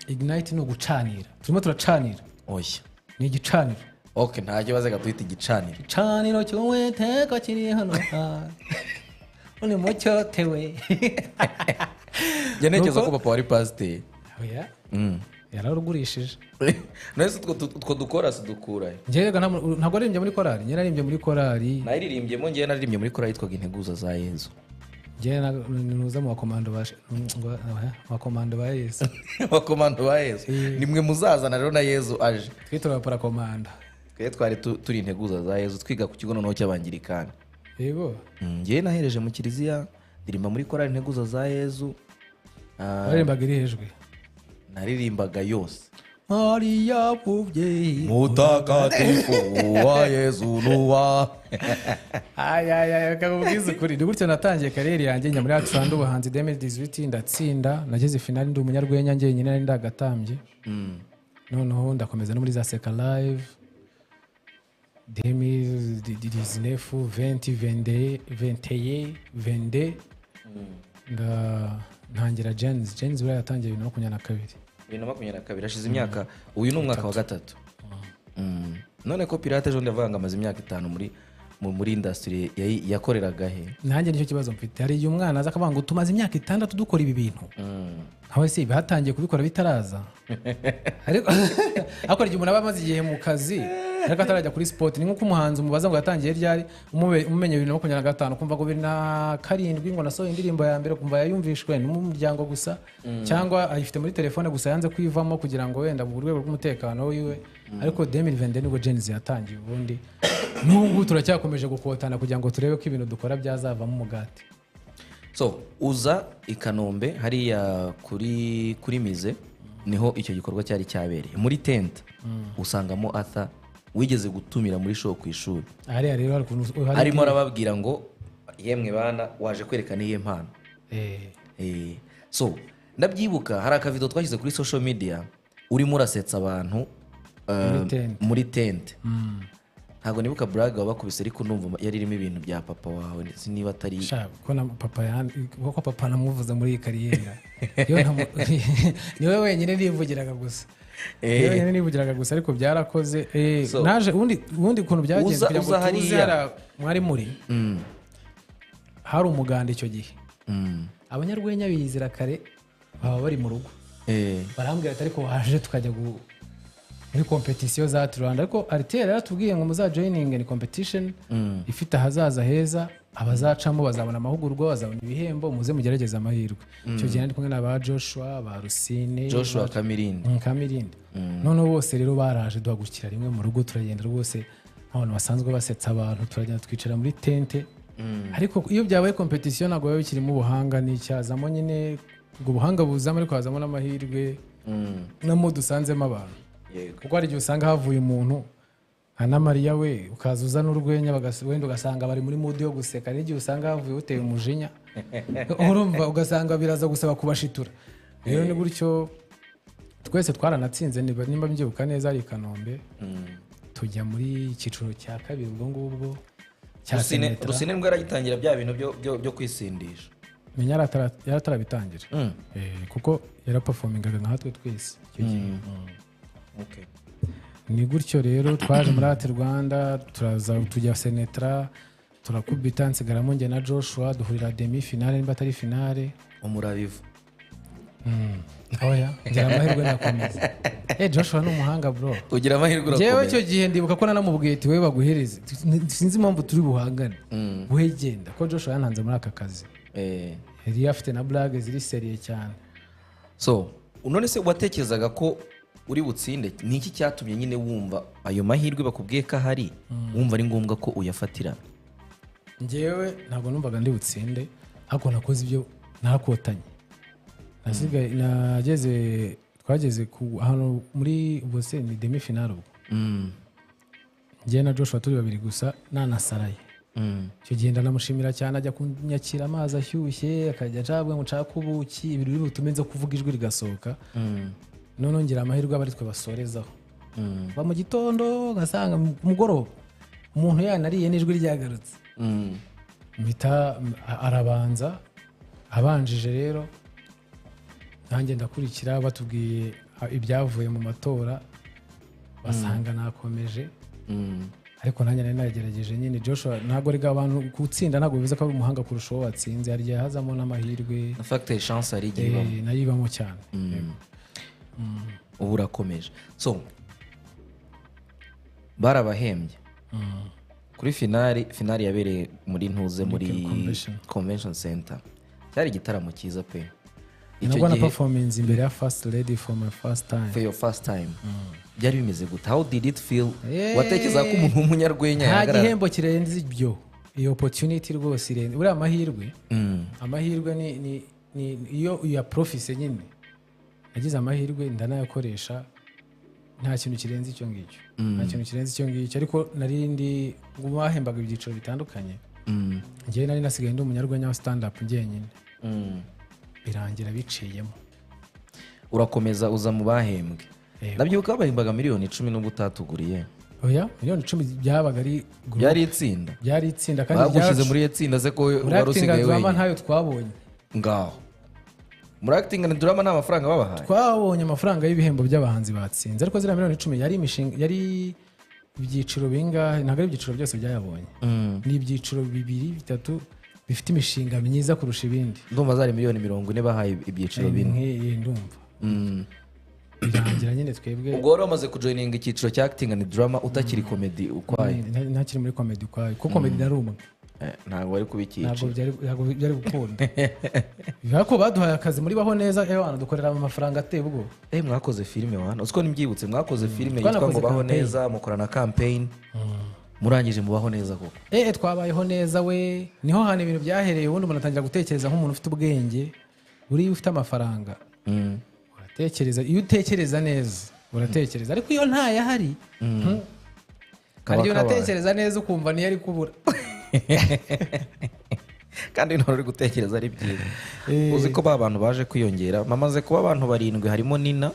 Speaker 2: Ignite ni ugucanira, turimo turacanira.
Speaker 1: Oya.
Speaker 2: Ni igicaniro.
Speaker 1: Ok, nta kibazo, reka tuhite igicaniro.
Speaker 2: Igicaniro cy'Uwiteka kiri hano, uri mucyo tewe.
Speaker 1: Njya ntekereza
Speaker 2: Nuko-
Speaker 1: ko papa wari pasiteri.
Speaker 2: Oya, yararugurishije.
Speaker 1: None se utwo dukora si dukura he?
Speaker 2: Njyewe ntabwo aririmbye muri korali, njye naririmbye muri korali.
Speaker 1: Nayiririmbyemo, njyewe naririmbye muri korali yitwaga Integuza za Yezu.
Speaker 2: Njyewe nuza mu bakomando ba mu bakomando ba Yesu.
Speaker 1: Abakomando ba Yezu nimwe muzazana rero na Yezu aje.
Speaker 2: Twitora parakomanda.
Speaker 1: Twe twari turi Integuza za Yezu, twiga ku kigo noneho cy'abangirikani.
Speaker 2: Yego.
Speaker 1: Njyewe nahereje mu kiliziya, ndirimba muri korali Integuza za Yezu. Ah,
Speaker 2: Baririmbaga irihe jwi?
Speaker 1: Naririmbaga yose.
Speaker 2: Mariya mubyeyi
Speaker 1: Mutakatifu wa Yezu nuwa.
Speaker 2: Ayayaya, kakubwiza ukuri, ni gutyo natangiye carrière yanjye. Njya muri Art Rwanda ubuhanzi 2018, ndatsinda, nageze finale ndi umunyarwenya njyenyine, nari ndagatambye. Noneho ndakomeza no muri za Seka Live 2019, 20, 21, 21, 22, ntangira Gen-Z. Gen-Z buriya yatangiye 2022.
Speaker 1: 2022, hashize imyaka, uyu ni umwaka wa gatatu. None ko Pirate ejo ndavuga ngo amaze imyaka 5 muri industry, yakoreraga he?
Speaker 2: Nanjye nicyo kibazo mfite. Hari igihe umwana aza akavuga ngo tumaze imyaka 6 dukora ibi bintu. Nkawe se batangiye kubikora bitaraza? Ariko hari igihe umuntu aba amaze igihe mu kazi ariko atarajya kuri spot. Ni nk'uko umuhanzi umubaza ngo yatangiye ryari, umumenye 2025, kumva ngo 2007 ngo nasohoye indirimbo ya mbere, kumva yayumvishwe n'umuryango gusa cyangwa ayifite muri telefone gusa, yanze kwivamo kugira ngo wenda mu rwego rw'umutekano wiwe. Ariko 2022 nibwo Gen-Z yatangiye. Ubundi n'ubu ngubu turacyakomeje gukotana kugira ngo turebe ko ibintu dukora byazavamo umugati.
Speaker 1: So uza i Kanombe hariya kuri musée, niho icyo gikorwa cyari cyabereye, muri tente usangamo Arthur wigeze gutumira muri show ku ishuri.
Speaker 2: Hariya rero hari ukuntu hari
Speaker 1: Arimo arababwira ngo: "Yemwe bana, waje kwerekana iyihe mpano?" So ndabyibuka hari akavido twashyize kuri social media urimo urasetsa abantu
Speaker 2: Muri tente.
Speaker 1: Muri tente. Ntabwo nibuka blague wabakubise, ariko ndumva yari irimo ibintu bya papa wawe, niba atari
Speaker 2: Sha, ko na papa kuko papa namuvuze muri iyi carrière. Iyo niwe wenyine nivugiraga gusa. Niwe wenyine nivugiraga gusa, ariko byarakoze.
Speaker 1: So,
Speaker 2: naje ubundi ukuntu byagenze kugira ngo
Speaker 1: uza
Speaker 2: tuze
Speaker 1: hariya.
Speaker 2: hariya mwari muri. Hari umuganda icyo gihe. Abanyarwenya biyizira kare, baba bari mu rugo. Barambwira ati: "Ariko waje tukajya muri competition za Art Rwanda?" Ariko Ariteri yaratubwiye ngo muzajoininge, ni competition ifite ahazaza heza, abazacamo bazabona amahugurwa, bazabona ibihembo, muze mugerageze amahirwe. Icyo gihe nari kumwe na ba Joshua, ba Rusine.
Speaker 1: Joshua Kamirindi.
Speaker 2: Kamirindi. Noneho bose rero baraje, duhagurukira rimwe mu rugo, turagenda rwose nk'abantu basanzwe basetsa abantu, turagenda twicara muri tente. Ariko iyo byabaye competition ntabwo biba bikirimo ubuhanga n'icyazamo nyine. Ubwo buhanga buzamo, ariko hazamo n'amahirwe namo dusanzemo abantu. Kuko hari igihe usanga havuye umuntu nka na Mariya we, ukaza uzana urwenya, wenda ugasanga bari muri mood yo guseka. Hari n'igihe usanga havuye uteye umujinya, urumva, ugasanga biraza gusaba kubashitura. Rero ni gutyo twese twaranatsinze, nimba mbyibuka neza ari i Kanombe, tujya muri icyiciro cya kabiri ubwo ngubwo cya
Speaker 1: Rusine.
Speaker 2: Senetra.
Speaker 1: Rusine nibwo yaragitangira bya bintu byo kwisindisha.
Speaker 2: Menya yaratarabitangira. Kuko yaraperformingaga nka twe twese icyo gihe. Ni gutyo rero twaje muri Art Rwanda, turaza tujya Senetra, turakubita, nsigaramo njye na Joshua, duhurira demi finale nimba atari finale.
Speaker 1: Umurabivu.
Speaker 2: Oya, ngira amahirwe ndakomeza. Joshua ni umuhanga, bro.
Speaker 1: Ugira amahirwe
Speaker 2: Njyewe
Speaker 1: urakomeza.
Speaker 2: icyo gihe ndibuka ko nanamubwiye ati: "Wowe baguhereze, sinzi impamvu turi buhangane, wowe genda," ko Joshua yantanze muri aka kazi. Yari afite na blague ziri sérieux cyane.
Speaker 1: So none se watekerezaga ko uri butsinde? Ni iki cyatumye nyine wumva ayo mahirwe bakubwiye ko ahari, wumva ari ngombwa ko uyafatira?
Speaker 2: Njyewe ntabwo numvaga ndi butsinde, ariko nakoze ibyo, narakotanye. Nasigaye nageze, twageze ku ahantu muri ubwo se ni demi finale ubwo, njyewe na Joshua turi babiri gusa, nanasaraye. Icyo gihe ndanamushimira cyane, ajya kunyakira amazi ashyushye, akajya acabwa ngo nshake ubuki, ibintu biri butume nza kuvuga ijwi rigasohoka. Noneho ngira amahirwe aba ari twe basorezaho. Kuva mu gitondo ngasanga ku mugoroba umuntu yanariye n'ijwi ryagarutse. Mpita arabanza, abanjije rero nanjye ndakurikira. Batubwiye ibyavuye mu matora, basanga nakomeje. Ariko nanjye nari nagerageje nyine. Joshua ntabwo rega, abantu gutsinda ntabwo bivuze ko ari umuhanga kurusha uwo watsinze, hari igihe hazamo n'amahirwe.
Speaker 1: Na facteur chance hari igihe ibamo.
Speaker 2: Nayo ibamo cyane. Yego.
Speaker 1: Ubu urakomeje. So barabahembye kuri finale. Finale yabereye muri ntuze, muri
Speaker 2: Convention.
Speaker 1: Convention Center. Cyari igitaramo cyiza pe icyo
Speaker 2: Nabwo na
Speaker 1: gihe.
Speaker 2: performance imbere ya First Lady for my first time.
Speaker 1: For your first time, byari bimeze gute? How did it feel? Watekereza ko umuntu w'umunyarwenya
Speaker 2: Nta
Speaker 1: yahagarara?
Speaker 2: gihembo kirenze ibyo, iyo opportunity rwose irenze buriya amahirwe. Amahirwe ni iyo uyaprofise nyine. Nagize amahirwe ndanayakoresha, nta kintu kirenze icyo ngicyo, nta kintu kirenze icyo ngicyo. Ariko nari ndi ngo bahembaga ibyiciro bitandukanye, njyewe nari nasigaye ndi umunyarwenya wa stand up njyenyine. Birangira biciyemo.
Speaker 1: Urakomeza uza mu bahembwe.
Speaker 2: Yego.
Speaker 1: Ndabyibuka bahembaga miliyoni 10 n'ubwo utatuguriye.
Speaker 2: Oya, miliyoni 10 byabaga ari group.
Speaker 1: Byari itsinda.
Speaker 2: Byari itsinda kandi
Speaker 1: Bagushyize
Speaker 2: ryacu
Speaker 1: muri iyo tsinda se ko
Speaker 2: muri
Speaker 1: wari
Speaker 2: acting
Speaker 1: usigaye
Speaker 2: and drama
Speaker 1: wenyine?
Speaker 2: Ntayo twabonye.
Speaker 1: Ngaho muri acting and drama nta mafaranga babahaye?
Speaker 2: Twabonye amafaranga y'ibihembo by'abahanzi batsinze, ariko ziriya miliyoni 10 yari imishinga, yari ibyiciro bingahe? Ntabwo ari ibyiciro byose byayabonye, ni ibyiciro bibiri bitatu bifite imishinga myiza kurusha ibindi.
Speaker 1: Ndumva zari miliyoni 40 bahaye ibyiciro bine.
Speaker 2: Nk'iyi ndumva birangira nyine twebwe.
Speaker 1: Ubwo wari wamaze kujoininga icyiciro cya acting and drama, utakiri comedy ukwayo?
Speaker 2: Ntakiri muri comedy ukwayo, kuko comedy nari umwe.
Speaker 1: Ntabwo wari kuba
Speaker 2: Ntabwo
Speaker 1: icyiciro.
Speaker 2: Byari gukunda, ariko baduhaye akazi muri Baho Neza, ewana dukorera amafaranga ateye ubwoba.
Speaker 1: Mwakoze filime wana, uziko nimbyibutse, mwakoze filime yitwa
Speaker 2: Twanakoze
Speaker 1: ngo Baho
Speaker 2: campaign.
Speaker 1: Neza, mukora na campaign, murangije mubaho neza koko.
Speaker 2: Twabayeho neza we, niho hantu ibintu byahereye. Ubundi umuntu atangira gutekereza nk'umuntu ufite ubwenge. Buriya ufite amafaranga uratekereza, iyo utekereza neza uratekereza, ariko iyo ntayahari
Speaker 1: Kaba
Speaker 2: hari igihe
Speaker 1: kabaye.
Speaker 2: unatekereza neza ukumva niyo ari kubura.
Speaker 1: Kandi ntabwo uri gutekereza ari byiza. Uzi ko ba bantu baje kwiyongera, bamaze kuba abantu barindwi, harimo Nina,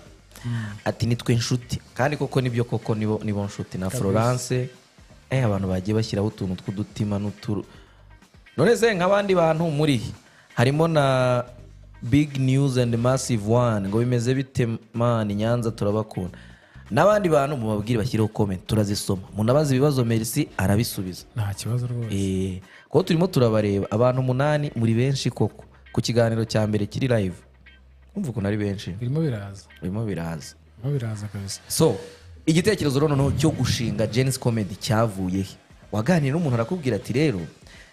Speaker 1: ati: "Nitwe inshuti." Kandi koko nibyo koko, nibo nshuti na Florence. Abantu bagiye bashyiraho utuntu tw'udutima n'uturu. None se nk'abandi bantu muri harimo na Big News and Massive One, ngo bimeze bite man? Nyanza turabakunda. N'abandi bantu mubabwire bashyireho comment, turazisoma. Munabaze ibibazo, Merci arabisubiza.
Speaker 2: Nta kibazo rwose.
Speaker 1: Kuko turimo turabareba, abantu 8, muri benshi koko ku kiganiro cya mbere kiri live. Umva ukuntu ari benshi.
Speaker 2: Birimo biraza.
Speaker 1: Birimo biraza.
Speaker 2: Birimo biraza kabisa.
Speaker 1: So igitekerezo rero noneho cyo gushinga Gen-Z Comedy cyavuye he? Waganira n'umuntu arakubwira ati: "Rero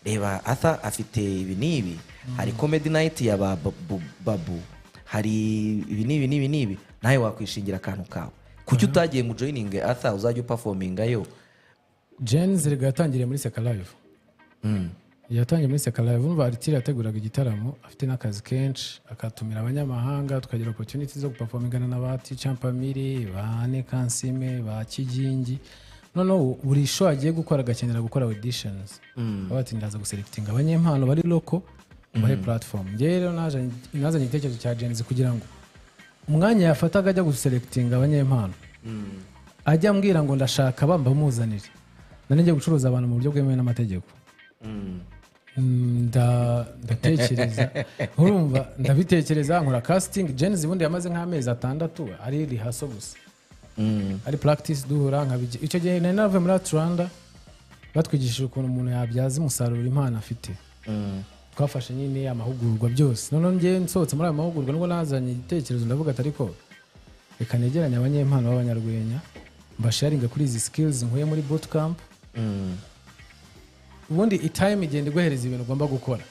Speaker 1: reba, Arthur afite ibi n'ibi, hari comedy night ya ba Babu, hari ibi n'ibi n'ibi n'ibi, nawe wakwishingira akantu kawe. Kuki utagiye ngo ujoininge Arthur, uzajya uperformingayo?"
Speaker 2: Gen-Z rega yatangiriye muri Seka Live. Yatangiye muri Seka Live. Urumva, Arthur yateguraga igitaramo afite n'akazi kenshi, akatumira abanyamahanga, tukagira opportunity zo guperformingana na ba Tichampamiri, ba Nekansime, ba Kigingi. Noneho buri show agiye gukora agakenera gukora auditions. Baba bati: "Ndaza guselectinga abanyempano bari local, bahe platform." Njyewe rero nazanye igitekerezo cya Gen-Z kugira ngo umwanya yafataga ajya guselectinga abanyempano, ajya ambwira ngo ndashaka bamba muzanire, nari ngiye gucuruza abantu mu buryo bwemewe n'amategeko. Ndatekereza, urumva, ndabitekereza, nkora casting. Gen-Z ubundi yamaze nk'amezi 6 ari rehearsal gusa, ari practice, duhura icyo gihe nari naravuye muri Art Rwanda, batwigishije ukuntu umuntu yabyaza umusaruro impano afite. Twafashe nyine amahugurwa byose. Noneho njye nsohotse muri ayo mahugurwa, nubwo nazanye igitekerezo, ndavuga ati: "Ariko reka negeranye abanyempano b'abanyarwenya, mbasharinga kuri izi skills nkuye muri bootcamp." Ubundi time igenda iguhereza ibintu ugomba gukora.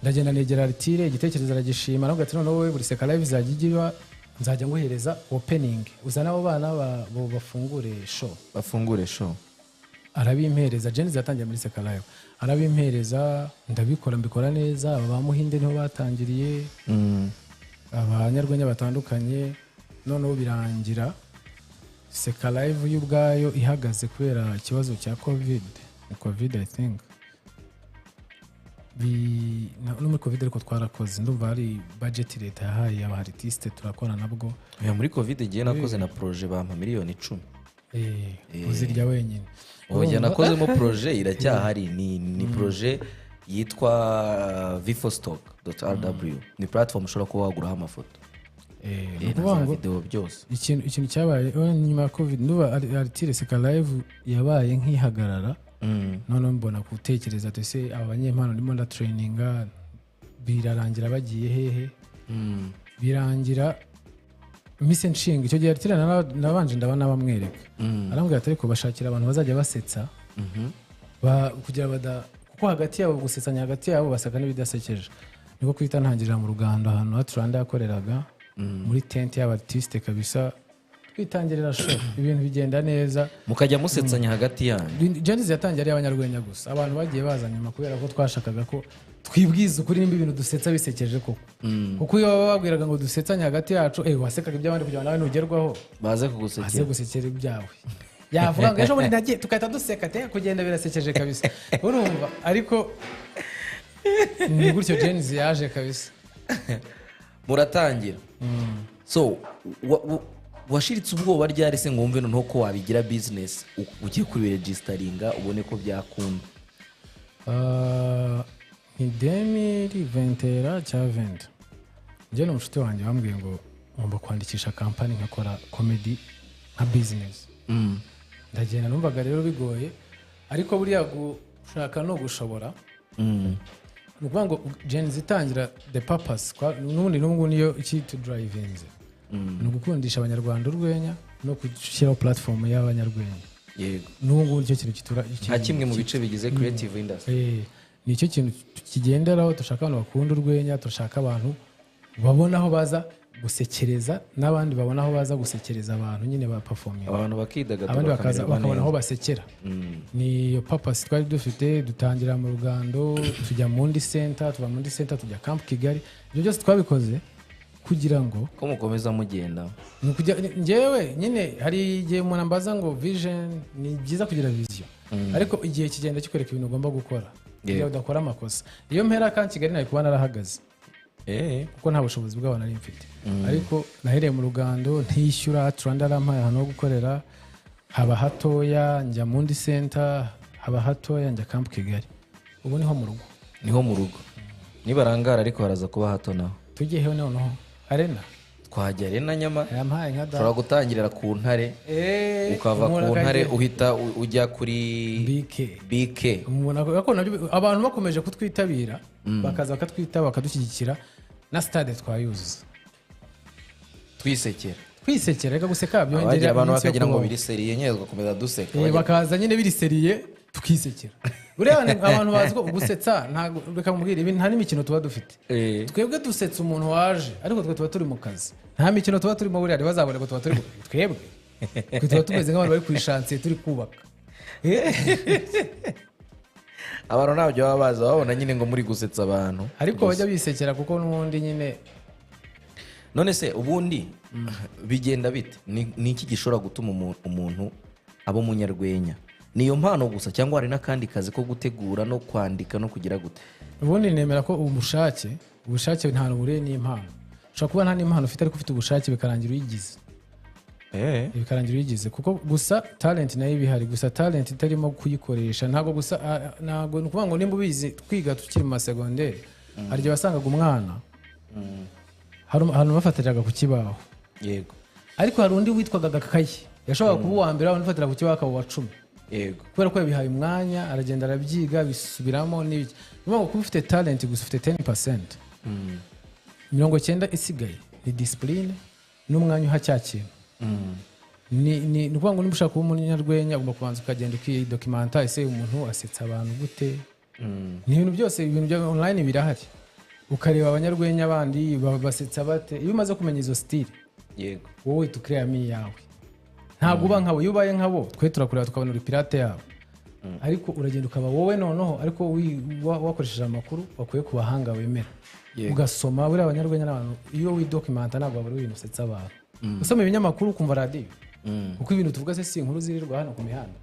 Speaker 2: Ndagenda negera Arthur, igitekerezo aragishima, aravuga ati: "Noneho wowe, buri Seka Live izajya ijya iba, nzajya nguhereza opening, uzane abo bana bafungure show."
Speaker 1: Bafungure show.
Speaker 2: Arabimpereza. Gen-Z yatangiye muri Seka Live, arabimpereza, ndabikora, mbikora neza. Aba ba Muhinde niho batangiriye, abanyarwenya batandukanye. Noneho birangira Seka Live yo ubwayo ihagaze kubera ikibazo cya Covid. Ni Covid, I think. No muri Covid ariko twarakoze. Ndumva hari budget leta yahaye aba artiste, turakora nabwo.
Speaker 1: Oya, muri Covid igihe nakoze na projet, bampa miliyoni 10.
Speaker 2: Uzirya wenyine.
Speaker 1: Oya, nakozemo projet, iracyahari. Ni projet yitwa vifostock.rw, ni platform ushobora kuba waguraho amafoto
Speaker 2: Ni
Speaker 1: na
Speaker 2: ukuvuga
Speaker 1: za
Speaker 2: ngo
Speaker 1: video byose.
Speaker 2: Ikintu cyabaye nyuma ya Covid, ndumva Arthur, Seka Live yabaye nk'ihagarara. Noneho mbona gutekereza ati: "Ese aba banyempano ndimo ndatraininga, birarangira bagiye hehe?" Birangira mise nshinga. Icyo gihe Arthur nabanje ndaba nabamwereka, arambwira ati: "Ariko bashakira abantu bazajya basetsa kugira bada, kuko hagati yabo gusetsanya hagati yabo basaka n'ibidasekeje." Niko kwita ntangirira mu rugando, ahantu Art Rwanda yakoreraga, muri tente y'abartiste kabisa, twitangirira show, ibintu bigenda neza.
Speaker 1: Mukajya musetsanya hagati yanyu.
Speaker 2: Gen-Z yatangiye ari abanyarwenya gusa. Abantu bagiye baza nyuma kubera ko twashakaga ko twibwiza ukuri nimba ibintu dusetsa bisekeje koko, kuko iyo baba babwiraga ngo dusetsanye hagati yacu, wasekaga iby'abandi kugira ngo nawe nugerwaho
Speaker 1: baze
Speaker 2: aze
Speaker 1: kugusekera.
Speaker 2: Gusekera ibyawe. Yavuga ngo ejo bundi nagiye, tugahita duseka te kugenda birasekeje kabisa, urumva? Ariko ni gutyo Gen-Z yaje kabisa.
Speaker 1: Muratangira. So washiritse ubwoba ryari se ngo wumve noneho ko wabigira business, ugiye kubiregisteringa, ubone ko byakunda?
Speaker 2: Ah, ni 2021 cyangwa 20. Njye n'umushuti wanjye bambwiye ngo ngomba kwandikisha company, nkakora comedy nka business. Ndagenda, numvaga rero bigoye, ariko buriya gushaka no gushobora. Ni ukuvuga ngo Gen-Z itangira, the purpose n'ubundi n'ubu niyo ikitudrivinze, ni ugukundisha abanyarwanda urwenya no gushyiraho platform y'abanyarwenya. N'ubu ngubu nicyo kintu kitura
Speaker 1: Nka kimwe mu bice bigize creative industry.
Speaker 2: Ni icyo kintu tukigenderaho. Dushaka abantu bakunda urwenya, dushaka abantu babona aho baza gusekereza n'abandi, babona aho baza gusekereza abantu nyine ba performing,
Speaker 1: abantu bakidagadura,
Speaker 2: abandi bakaza
Speaker 1: bakamererwa
Speaker 2: bakabona aho
Speaker 1: neza.
Speaker 2: basekera. Ni iyo purpose twari dufite. Dutangira mu rugando, tujya mu ndi center, tuva mu ndi center tujya Camp Kigali. Ibyo byose twabikoze kugira ngo
Speaker 1: ko mukomeza mugenda.
Speaker 2: Ni njyewe nyine hari igihe umuntu ambaza ngo vision. Ni byiza kugira vision, ariko igihe kigenda kikwereka ibintu ugomba gukora kugira ngo udakora amakosa. Iyo mpera Camp Kigali nari kuba narahagaze, kuko nta bushobozi bwabo nari mfite. Ariko nahereye mu rugando ntishyura, Rwanda yarampaye ahantu ho gukorera, haba hatoya, njya mu ndi center, haba hatoya, njya Camp Kigali. Ubu niho mu rugo.
Speaker 1: Niho mu rugo. Nibarangara ariko haraza kuba hato naho.
Speaker 2: Tujye heho noneho? Arena.
Speaker 1: Twajya arena nyama.
Speaker 2: Yampaye nka da.
Speaker 1: Ushobora gutangirira ku Ntare, ukava
Speaker 2: umuntu
Speaker 1: ku Ntare, uhita ujya kuri
Speaker 2: BK.
Speaker 1: BK.
Speaker 2: Umuntu ko nabyo abantu bakomeje kutwitabira, bakaza bakatwitaba, bakadushyigikira, na stade twayuzuza.
Speaker 1: Twisekera.
Speaker 2: Twisekera. Reka guseka byongera
Speaker 1: Abagira abantu
Speaker 2: iminsi yo
Speaker 1: bakagira ngo
Speaker 2: kubaho.
Speaker 1: biri sérieux nyine, tugakomeza duseka.
Speaker 2: Bakaza nyine biri sérieux, tukisekera. Buriya abantu bazi ko gusetsa, ntabwo, reka mubwire, ibi nta n'imikino tuba dufite. Twebwe dusetsa umuntu waje, ariko twe tuba turi mu kazi, nta mikino tuba turimo. Buriya ntibazabone ko tuba turi twebwe, twe tuba tumeze nk'abantu bari ku ishansiye, turi kubaka.
Speaker 1: Abantu ntabyo baba bazi, babona nyine ngo muri gusetsa abantu.
Speaker 2: Ariko bajya bisekera, kuko n'ubundi nyine.
Speaker 1: None se ubundi bigenda bite? Ni iki gishobora gutuma umuntu aba umunyarwenya? Niyo mpano gusa, cyangwa hari n'akandi kazi ko gutegura no kwandika no kugira gute?
Speaker 2: Ubundi nemera ko ubushake nta buhuriye n'impano. Ushobora kuba nta n'impano ufite, ariko ufite ubushake bikarangira uyigize. Bikarangira uyigize, kuko gusa talent nayo iba ihari. Gusa talent itarimo kuyikoresha, ntabwo gusa ntabwo ni ukuvuga ngo nimba ubizi. Twiga tukiri mu masegonderi, hari igihe wasangaga umwana hari ahantu bafatiraga ku kibaho, ariko hari undi witwaga Gakayi, yashoboraga kuba uwa mbere, undi ufatira ku kibaho akaba uwa 10, kubera ko yabihaye umwanya, aragenda arabyiga, bisubiramo n'ibiki. Ni ukuvuga ngo kuba ufite talent gusa, ufite 10%, 90 isigaye ni discipline n'umwanya uha cya kintu. Ni ukuvuga ngo niba ushaka kuba umunyarwenya, ugomba kubanza ukagenda ukidocumenta: ese umuntu asetsa abantu gute? Ni ibintu byose, ibintu bya online birahari, ukareba abanyarwenya bandi basetsa bate. Iyo umaze kumenya izo style, wowe uhita ucreamo iyawe, ntabwo uba nkabo. Iyo ubaye nkabo, twe turakureba tukabona uri pirate yabo, ariko uragenda ukaba wowe noneho, ariko wakoresheje amakuru wakuye ku bahanga wemera, ugasoma. Buriya abanyarwenya n'abantu, iyo widocumenta ntabwo wabura ibintu usetsa abantu. Usoma ibinyamakuru, ukumva radiyo, kuko ibintu tuvuga se si inkuru zirirwa hano ku mihanda?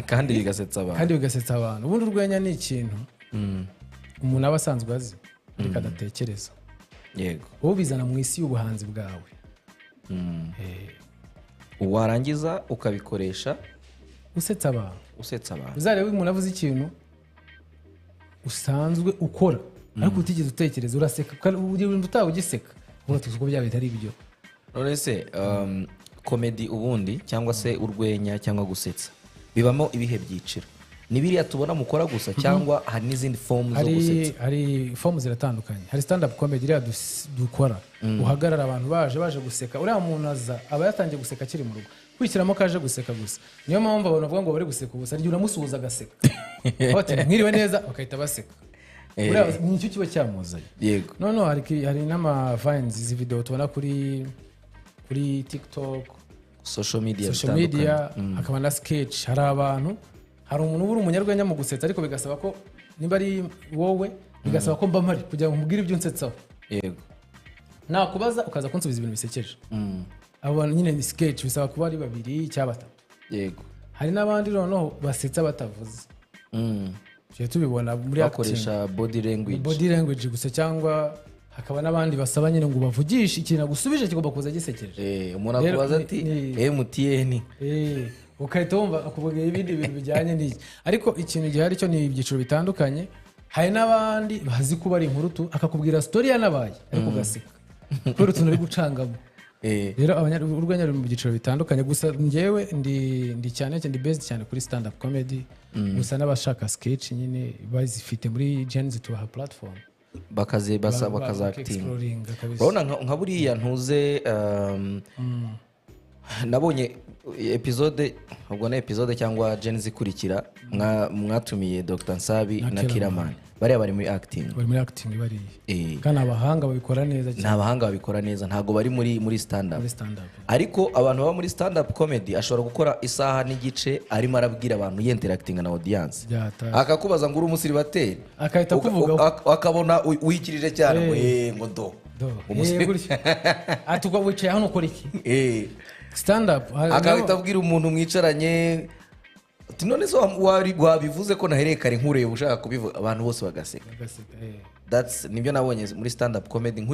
Speaker 1: Kandi bigasetsa abantu.
Speaker 2: Kandi bigasetsa abantu. Ubundi urwenya ni ikintu umuntu aba asanzwe azi ariko adatekereza. Wowe ubizana mu isi y'ubuhanzi bwawe.
Speaker 1: Warangiza ukabikoresha
Speaker 2: usetsa abantu.
Speaker 1: Usetsa abantu.
Speaker 2: Uzarebe umuntu avuze ikintu usanzwe ukora ariko utigeze utekereza, uraseka, ugira ibintu utawe ugiseka, uvuga tuzi ko byaba bitari ibyo.
Speaker 1: None se comedy ubundi, cyangwa se urwenya cyangwa gusetsa, bibamo ibihe byiciro? Ni biriya tubona mukora gusa, cyangwa hari n'izindi form zo
Speaker 2: Hari
Speaker 1: gusetsa?
Speaker 2: Hari form ziratandukanye. Hari stand up comedy, iriya dukora, uhagarara abantu baje guseka. Uriya muntu aza aba yatangiye guseka akiri mu rugo, kwishyiramo ko aje guseka gusa. Niyo mpamvu abantu bavuga ngo bari guseka ubusa. Igihe uramusuhuza agaseka, bati "Mwiriwe neza", bagahita baseka. Uriya nicyo kiba cyamuzanye. Noneho hari n'ama vines, izi video tubona kuri TikTok,
Speaker 1: social media
Speaker 2: social
Speaker 1: zitandukanye.
Speaker 2: media, hakaba na sketch. Hari abantu, hari umuntu uba uri umunyarwenya mu gusetsa, ariko bigasaba ko niba ari wowe, bigasaba ko mba mpari kugira ngo nkubwire ibyo unsetsaho. Nakubaza ukaza kunsubiza ibintu bisekeje. Abo bantu nyine ni sketch, bisaba kuba ari babiri cyangwa batatu. Hari n'abandi noneho basetsa batavuze. Tujya tubibona muri acting.
Speaker 1: Bakoresha body language.
Speaker 2: Body language gusa, cyangwa hakaba n'abandi basaba nyine ngo bavugishe, ikintu agusubije kigomba kuza gisekeje.
Speaker 1: Umuntu
Speaker 2: Rero
Speaker 1: akubaza ati MTN.
Speaker 2: Ugahita wumva akubwira ibindi bintu bijyanye n'iki. Ariko ikintu gihari cyo ni ibyiciro bitandukanye. Hari n'abandi bazi kuba ari inkuru tu, akakubwira story yanabaye, ariko ugaseka kubera utuntu uri gucangamo. Rero urwenya ruri mu byiciro bitandukanye. Gusa njyewe ndi cyane cyane, ndi based cyane kuri stand up comedy. Gusa n'abashaka sketch nyine bazifite muri Gen-Z, tubaha platform.
Speaker 1: Bakaze basa bakaza acting.
Speaker 2: Exploringa kabisa.
Speaker 1: Urabona nka buriya ntuze, nabonye episode, ubwo ni episode cyangwa Gen-Z ikurikira, mwatumiye Dr Nsabi
Speaker 2: na
Speaker 1: na Killaman. Bariya bari muri acting.
Speaker 2: Bari muri acting bariya. Kandi abahanga babikora neza
Speaker 1: Ni
Speaker 2: cyane.
Speaker 1: abahanga, babikora neza, ntabwo bari muri stand up.
Speaker 2: Muri stand up.
Speaker 1: Ariko abantu baba muri stand up comedy, ashobora gukora isaha n'igice arimo arabwira abantu, yinteractinga na audience,
Speaker 2: Byataye.
Speaker 1: akakubaza ngo uri umusiribateri,
Speaker 2: Agahita akuvugaho.
Speaker 1: akabona wikirije cyane ngo ngo do.
Speaker 2: Do.
Speaker 1: Ngo
Speaker 2: Gutya. Ati ubwo wicaye hano ukora iki? Stand up
Speaker 1: Agahita abwira umuntu mwicaranye ati "None se wabivuze ko nahereye kare nkureba ushaka kubivuga?" Abantu bose bagaseka.
Speaker 2: Bagaseka.
Speaker 1: That's nibyo nabonye muri stand up comedy.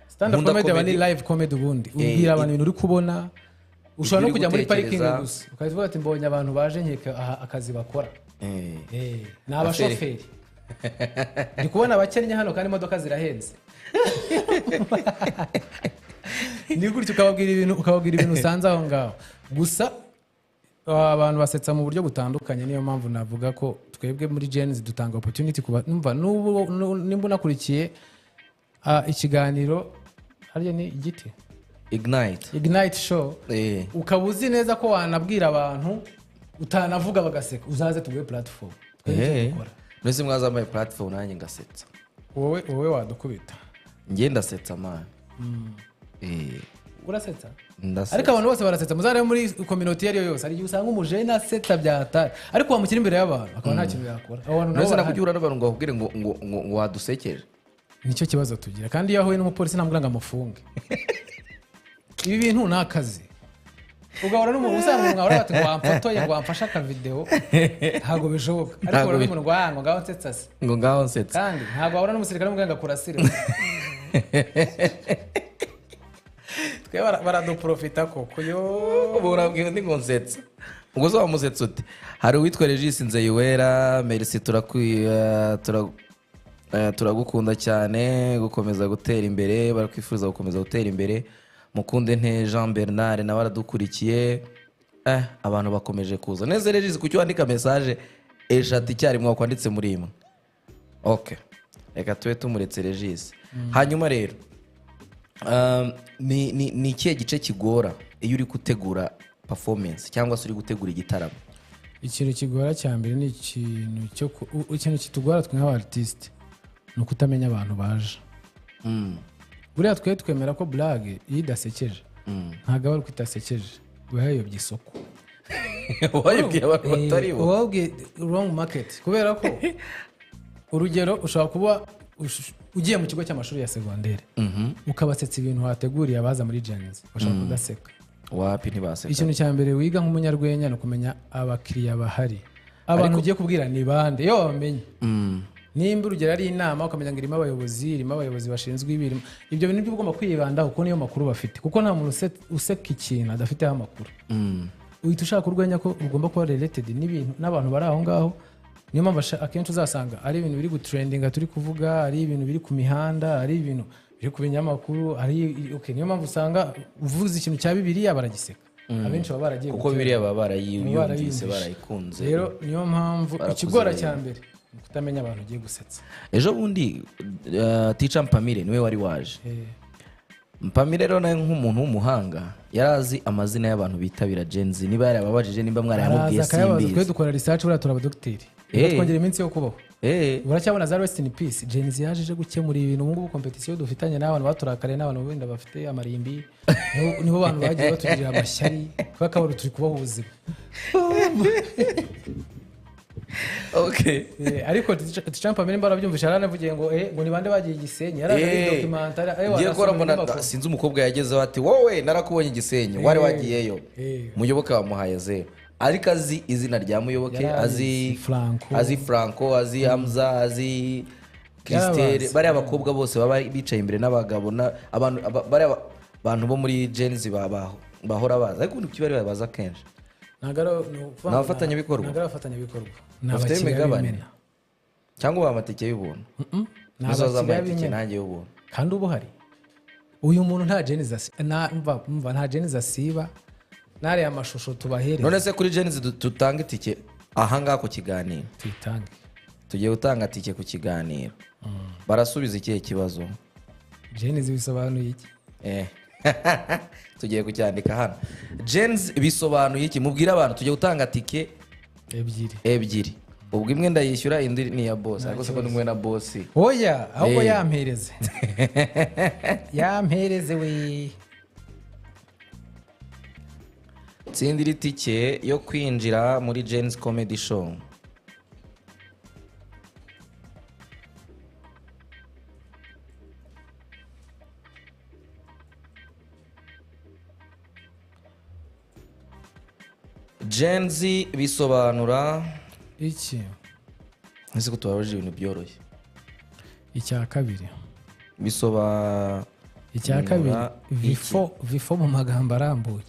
Speaker 2: Stand up
Speaker 1: Nkunda
Speaker 2: comedy aba ni
Speaker 1: comedy.
Speaker 2: live comedy. Ubundi ubwira abantu ibintu uri kubona. Ushobora no
Speaker 1: uri
Speaker 2: kujya muri parikingi
Speaker 1: gutekereza.
Speaker 2: gusa, ukahita uvuga ati "Mbonye abantu baje, nkeka aha akazi bakora ni abashoferi. Ndi kubona abakennye hano kandi imodoka zirahenze." Ni gutyo, ukababwira ibintu usanze aho ngaho. Gusa abantu basetsa mu buryo butandukanye. Niyo mpamvu navuga ko twebwe muri Gen-Z dutanga opportunity ku numva n'ubu nimba unakurikiye ikiganiro harya ni igiti
Speaker 1: Ignite.
Speaker 2: Ignite Show, ukaba uzi neza ko wanabwira abantu utanavuga bagaseka, uzaze tuguhe platform. Twebwe icyo dukora.
Speaker 1: Mbese mwazambaye platform nanjye ngasetsa?
Speaker 2: Wowe wadukubita.
Speaker 1: Njye ndasetsa, man.
Speaker 2: Urasetsa.
Speaker 1: Ndasetsa.
Speaker 2: Ariko abantu bose barasetsa. Muzarebe muri community iyo ari yo yose, hari igihe usanga umujene asetsa byatari, ariko wamushyira imbere y'abantu akaba nta kintu yakora. Abo bantu nabo
Speaker 1: Mbese
Speaker 2: barahari.
Speaker 1: nakujya uhura n'abantu ngo bakubwire ngo wadusekeje?
Speaker 2: Nicyo kibazo tugira. Kandi iyo ahuye n'umupolisi ntabwo ngo amufunge. Ibi bintu ni akazi. Ugahura n'umuntu usanga umuntu wahora bati ngo wamfotoye, ngo wamfashe akavidewo, ntabwo bishoboka. Ariko
Speaker 1: Ntabwo
Speaker 2: uhura n'umuntu ngo ah, ngo ngaho nsetsa se.
Speaker 1: Ngo ngaho nsetsa.
Speaker 2: Kandi ntabwo wahura n'umusirikare umubwira ngo akurasire. Twe baraduprofita koko yo.
Speaker 1: Ubu urabwira undi ngo nsetsa, ubwo se wamusetsa ute? Hari uwitwa Regis Nzeyuwera: "Merci, turagukunda cyane, gukomeza gutera imbere." Barakwifuza gukomeza gutera imbere. Mukunde nte Jean Bernard nawe aradukurikiye. Abantu bakomeje kuza neza. Regis, kuki wandika message eshatu icyarimwe wakwanditse muri imwe? Ok, reka tube tumuretse Regis. Hanyuma rero ni ikihe gice kigora iyo uri gutegura performance cyangwa se uri gutegura igitaramo?
Speaker 2: Ikintu kigora cya mbere ni ikintu cyo ikintu kitugora twe nk'aba artiste ni ukutamenya abantu baje. Buriya twe twemera ko blague iyo idasekeje, ntabwo aba ari uko idasekeje, uba yayobye isoko.
Speaker 1: Wayibwiye abantu batari bo.
Speaker 2: Uba wabwiye wrong market. Kubera ko urugero ushobora kuba ugiye mu kigo cy'amashuri ya segonderi, ukabasetsa ibintu wateguriye abaza muri Gen-Z, bashobora kudaseka.
Speaker 1: Wapi, ntibaseka.
Speaker 2: Ikintu cya mbere wiga nk'umunyarwenya ni ukumenya abakiriya bahari, abantu ugiye kubwira ni bande. Iyo wabamenye, nimba urugero ari inama, ukamenya ngo irimo abayobozi bashinzwe ibi, ibyo bintu byo ugomba kwibandaho kuko niyo makuru bafite, kuko nta muntu useka ikintu adafiteho amakuru. Uhita ushaka urwenya ko ugomba kuba related n'ibintu n'abantu bari aho ngaho. Niyo mpamvu akenshi uzasanga ari ibintu biri gutrendinga turi kuvuga, ari ibintu biri ku mihanda, ari ibintu biri ku binyamakuru, ari okay. Niyo mpamvu usanga uvuze ikintu cya Bibiliya baragiseka, abenshi baba baragiye
Speaker 1: Kuko
Speaker 2: gutera.
Speaker 1: Bibiliya baba barayiyumvise.
Speaker 2: Barayiyumvishe.
Speaker 1: Barayikunze.
Speaker 2: Rero niyo mpamvu
Speaker 1: Barakuze
Speaker 2: ikigora
Speaker 1: rero.
Speaker 2: cya mbere ni ukutamenya abantu ugiye gusetsa.
Speaker 1: Ejo bundi Tica Mpamire niwe wari waje. Mpamire rero nawe nk'umuntu w'umuhanga yari azi amazina y'abantu bitabira Gen-Z. Niba yarababajije, nimba mwarayamubwiye,
Speaker 2: Araza akayabaza. Twe
Speaker 1: simbizi.
Speaker 2: dukora research, buriya turi abadogiteri. Twongera iminsi yo kubaho. Uracyabona za rest in peace. Gen-Z yaje ije gukemura ibintu. Ubu ngubu competition dufitanye n'abantu baturakariye n'abantu wenda bafite amarimbi, nibo bantu bagiye batugirira amashyari kubera ko abantu turi kubaha ubuzima. Ariko Trump amenya imbaraga byumvishe, yaranavugiye ngo ni bande bagiye i Gisenyi, yaraje ari documentary.
Speaker 1: Ngiye gukora mbona sinzi umukobwa yagezeho ati: "Wowe narakubonye i Gisenyi, wari wagiyeyo." Muyoboke bamuhaye zeru, ariko azi izina rya Muyoboke.
Speaker 2: Yari
Speaker 1: azi
Speaker 2: azi Franco.
Speaker 1: Azi Franco, azi Hamza, azi Christelle.
Speaker 2: Yarabazi.
Speaker 1: Bariya bakobwa bose baba bicaye imbere n'abagabo abantu bariya bantu bo muri Gen-Z bahora baza. Ariko ubundi kuki bari baza kenshi?
Speaker 2: Ntabwo ari ni ukuvuga
Speaker 1: Ni
Speaker 2: ngo
Speaker 1: abafatanyabikorwa?
Speaker 2: Ntabwo ari abafatanyabikorwa, ni
Speaker 1: Bafite
Speaker 2: abakiriya
Speaker 1: imigabane?
Speaker 2: b'imena.
Speaker 1: Cyangwa baha amatike y'ubuntu?
Speaker 2: Ni
Speaker 1: Nizo
Speaker 2: abakiriya
Speaker 1: zampaye itike
Speaker 2: b'imena.
Speaker 1: nanjye y'ubuntu.
Speaker 2: Kandi uba uhari uyu muntu nta Gen-Z umva, nta Gen-Z asiba n'ariya mashusho tubahereza.
Speaker 1: None se kuri Gen-Z tutanga itike ahangaha ku kiganiro?
Speaker 2: Tuyitange.
Speaker 1: Tugiye gutanga tike ku kiganiro. Barasubiza ikihe kibazo?
Speaker 2: Gen-Z bisobanuye iki?
Speaker 1: Tugiye kucyandika hano: Gen-Z bisobanuye iki? Mubwire abantu, tugiye gutanga tike
Speaker 2: Ebyiri.
Speaker 1: ebyiri. Ubwo imwe ndayishyura, indi ni iya boss. Ariko se ko nimwe na boss?
Speaker 2: Oya, ahubwo yampereze, yampereze we.
Speaker 1: Tsindira itike yo kwinjira muri Gen-Z Comedy Show. Gen-Z bisobanura
Speaker 2: iki?
Speaker 1: Ese ko tubabajije ibintu byoroshye?
Speaker 2: Icya kabiri.
Speaker 1: Bisobanura
Speaker 2: Icya kabiri.
Speaker 1: iki?
Speaker 2: Vifo mu magambo arambuye.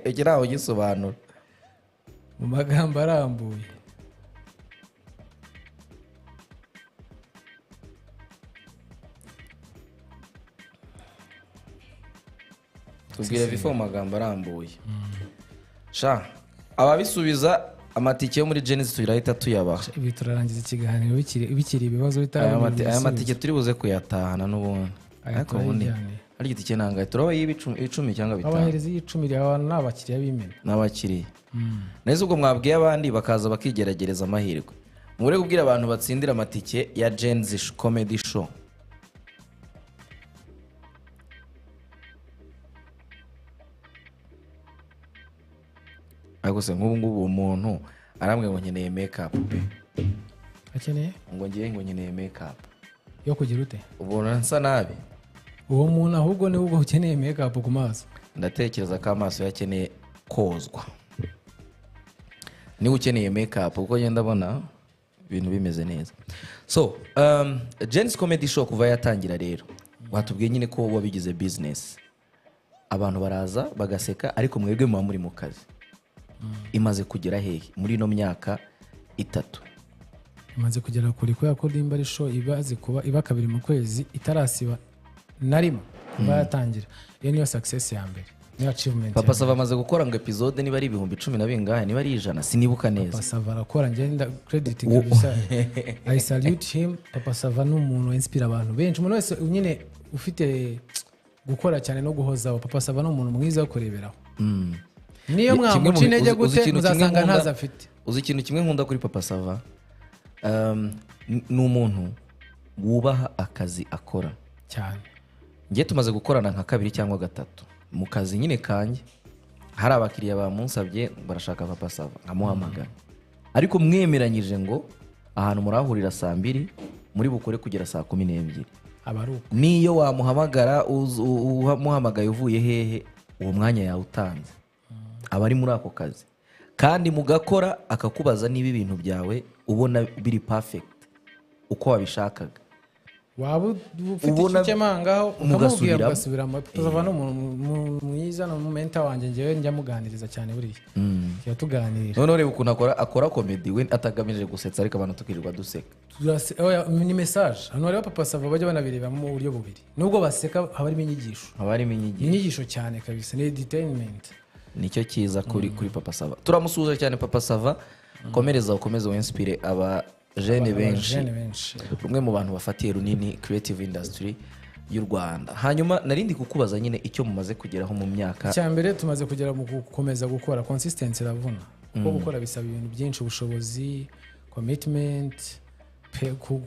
Speaker 1: Iki ntawe ugisobanura.
Speaker 2: Mu magambo arambuye.
Speaker 1: Tubwire V4 mu magambo arambuye. Sha, ababisubiza amatike yo muri Gen-Z turahita tuyabaha.
Speaker 2: Ibi turarangiza ikiganiro bikiri ibibazo
Speaker 1: Aya
Speaker 2: bitarabona
Speaker 1: matike turi buze kuyatahana n'ubundi.
Speaker 2: Aya
Speaker 1: Ariko ubundi
Speaker 2: turayijyaniye.
Speaker 1: hari igitike nangahe? Turaba y'icumi cyangwa 5.
Speaker 2: Abahereza y'icumi abantu ni abakiriya b'imena.
Speaker 1: N'abakiriya. Neza, ubwo mwabwiye abandi bakaza bakigeragereza amahirwe. Mubure kubwira abantu batsindira amatike ya Gen-Z Comedy Show. Ariko se nk'ubu ngubu umuntu arambwira ngo nkeneye make-up pe.
Speaker 2: Akeneye?
Speaker 1: Ngo ngiye ngo nkeneye make-up.
Speaker 2: Yo kugira ute?
Speaker 1: Ubona nsa nabi.
Speaker 2: Uwo muntu ahubwo niwe ubwo ukeneye make-up ku maso.
Speaker 1: Ndatekereza ko amaso yakeneye kozwa. Niba ukeneye make-up, kuko ngenda ndabona ibintu bimeze neza. So Gen-Z Comedy Show kuva yatangira rero, watubwiye nyine ko wabigize business. Abantu baraza bagaseka, ariko mwebwe muba muri mu kazi. Imaze kugera hehe muri ino myaka 3?
Speaker 2: Imaze kugera kure, kubera ko nimba ari show ibaze kuba iba kabiri mu kwezi itarasiba na rimwe kuva yatangira. Iyo niyo success ya mbere, niyo achievement.
Speaker 1: Papa Sava amaze gukora ngo episode niba ari 10,000 na bingahe, niba ari 100, sinibuka neza.
Speaker 2: Papa Sava arakora, ngenda credit kabisa. I salute him. Papa Sava ni umuntu inspire abantu benshi, umuntu wese nyine ufite gukora cyane no guhozaho. Papa Sava ni umuntu mwiza wo kureberaho. Niyo mwamuca intege gute muzasanga ntazo afite.
Speaker 1: Uzi ikintu kimwe nkunda kuri Papa Sava? Ni umuntu wubaha akazi akora
Speaker 2: cyane.
Speaker 1: Ngiye tumaze gukorana nka 2 cyangwa 3 mu kazi nyine kanjye, hari abakiriya bamunsabye barashaka Papa Sava nkamuhamagara, ariko mwemeranyije ngo ahantu murahurira saa 2 muri bukore kugera saa 12. Niyo wamuhamagara umuhamagaye uvuye hehe, uwo mwanya yawutanze aba ari muri ako kazi, kandi mugakora akakubaza niba ibintu byawe ubona biri perfect uko wabishakaga.
Speaker 2: Waba ufite icyo ukemangaho ukamubwira ugasubiramo. Papa ni umuntu mwiza, ni umumenta wanjye, ngewe njya muganiriza cyane buriya. Tuba tuganira.
Speaker 1: Noneho reba ukuntu akora comedy we atagamije gusetsa, ariko abantu tukirirwa duseka.
Speaker 2: Ni message. Hano rero Papa Sava bajya banabireba mu buryo bubiri. Nubwo baseka haba harimo inyigisho.
Speaker 1: Haba harimo inyigisho.
Speaker 2: Inyigisho cyane kabisa, ni entertainment.
Speaker 1: Nicyo cyiza kuri Papa Sava. Turamusuhuza cyane Papa Sava. Komereza ukomeze winspire aba jene benshi. Umwe mu bantu bafatiye runini creative industry y'u Rwanda. Hanyuma narindi kukubaza nyine icyo mumaze kugeraho mu myaka.
Speaker 2: Icya mbere tumaze kugera mu gukomeza gukora, consistency iravuna. Kuko gukora bisaba ibintu byinshi, ubushobozi, commitment,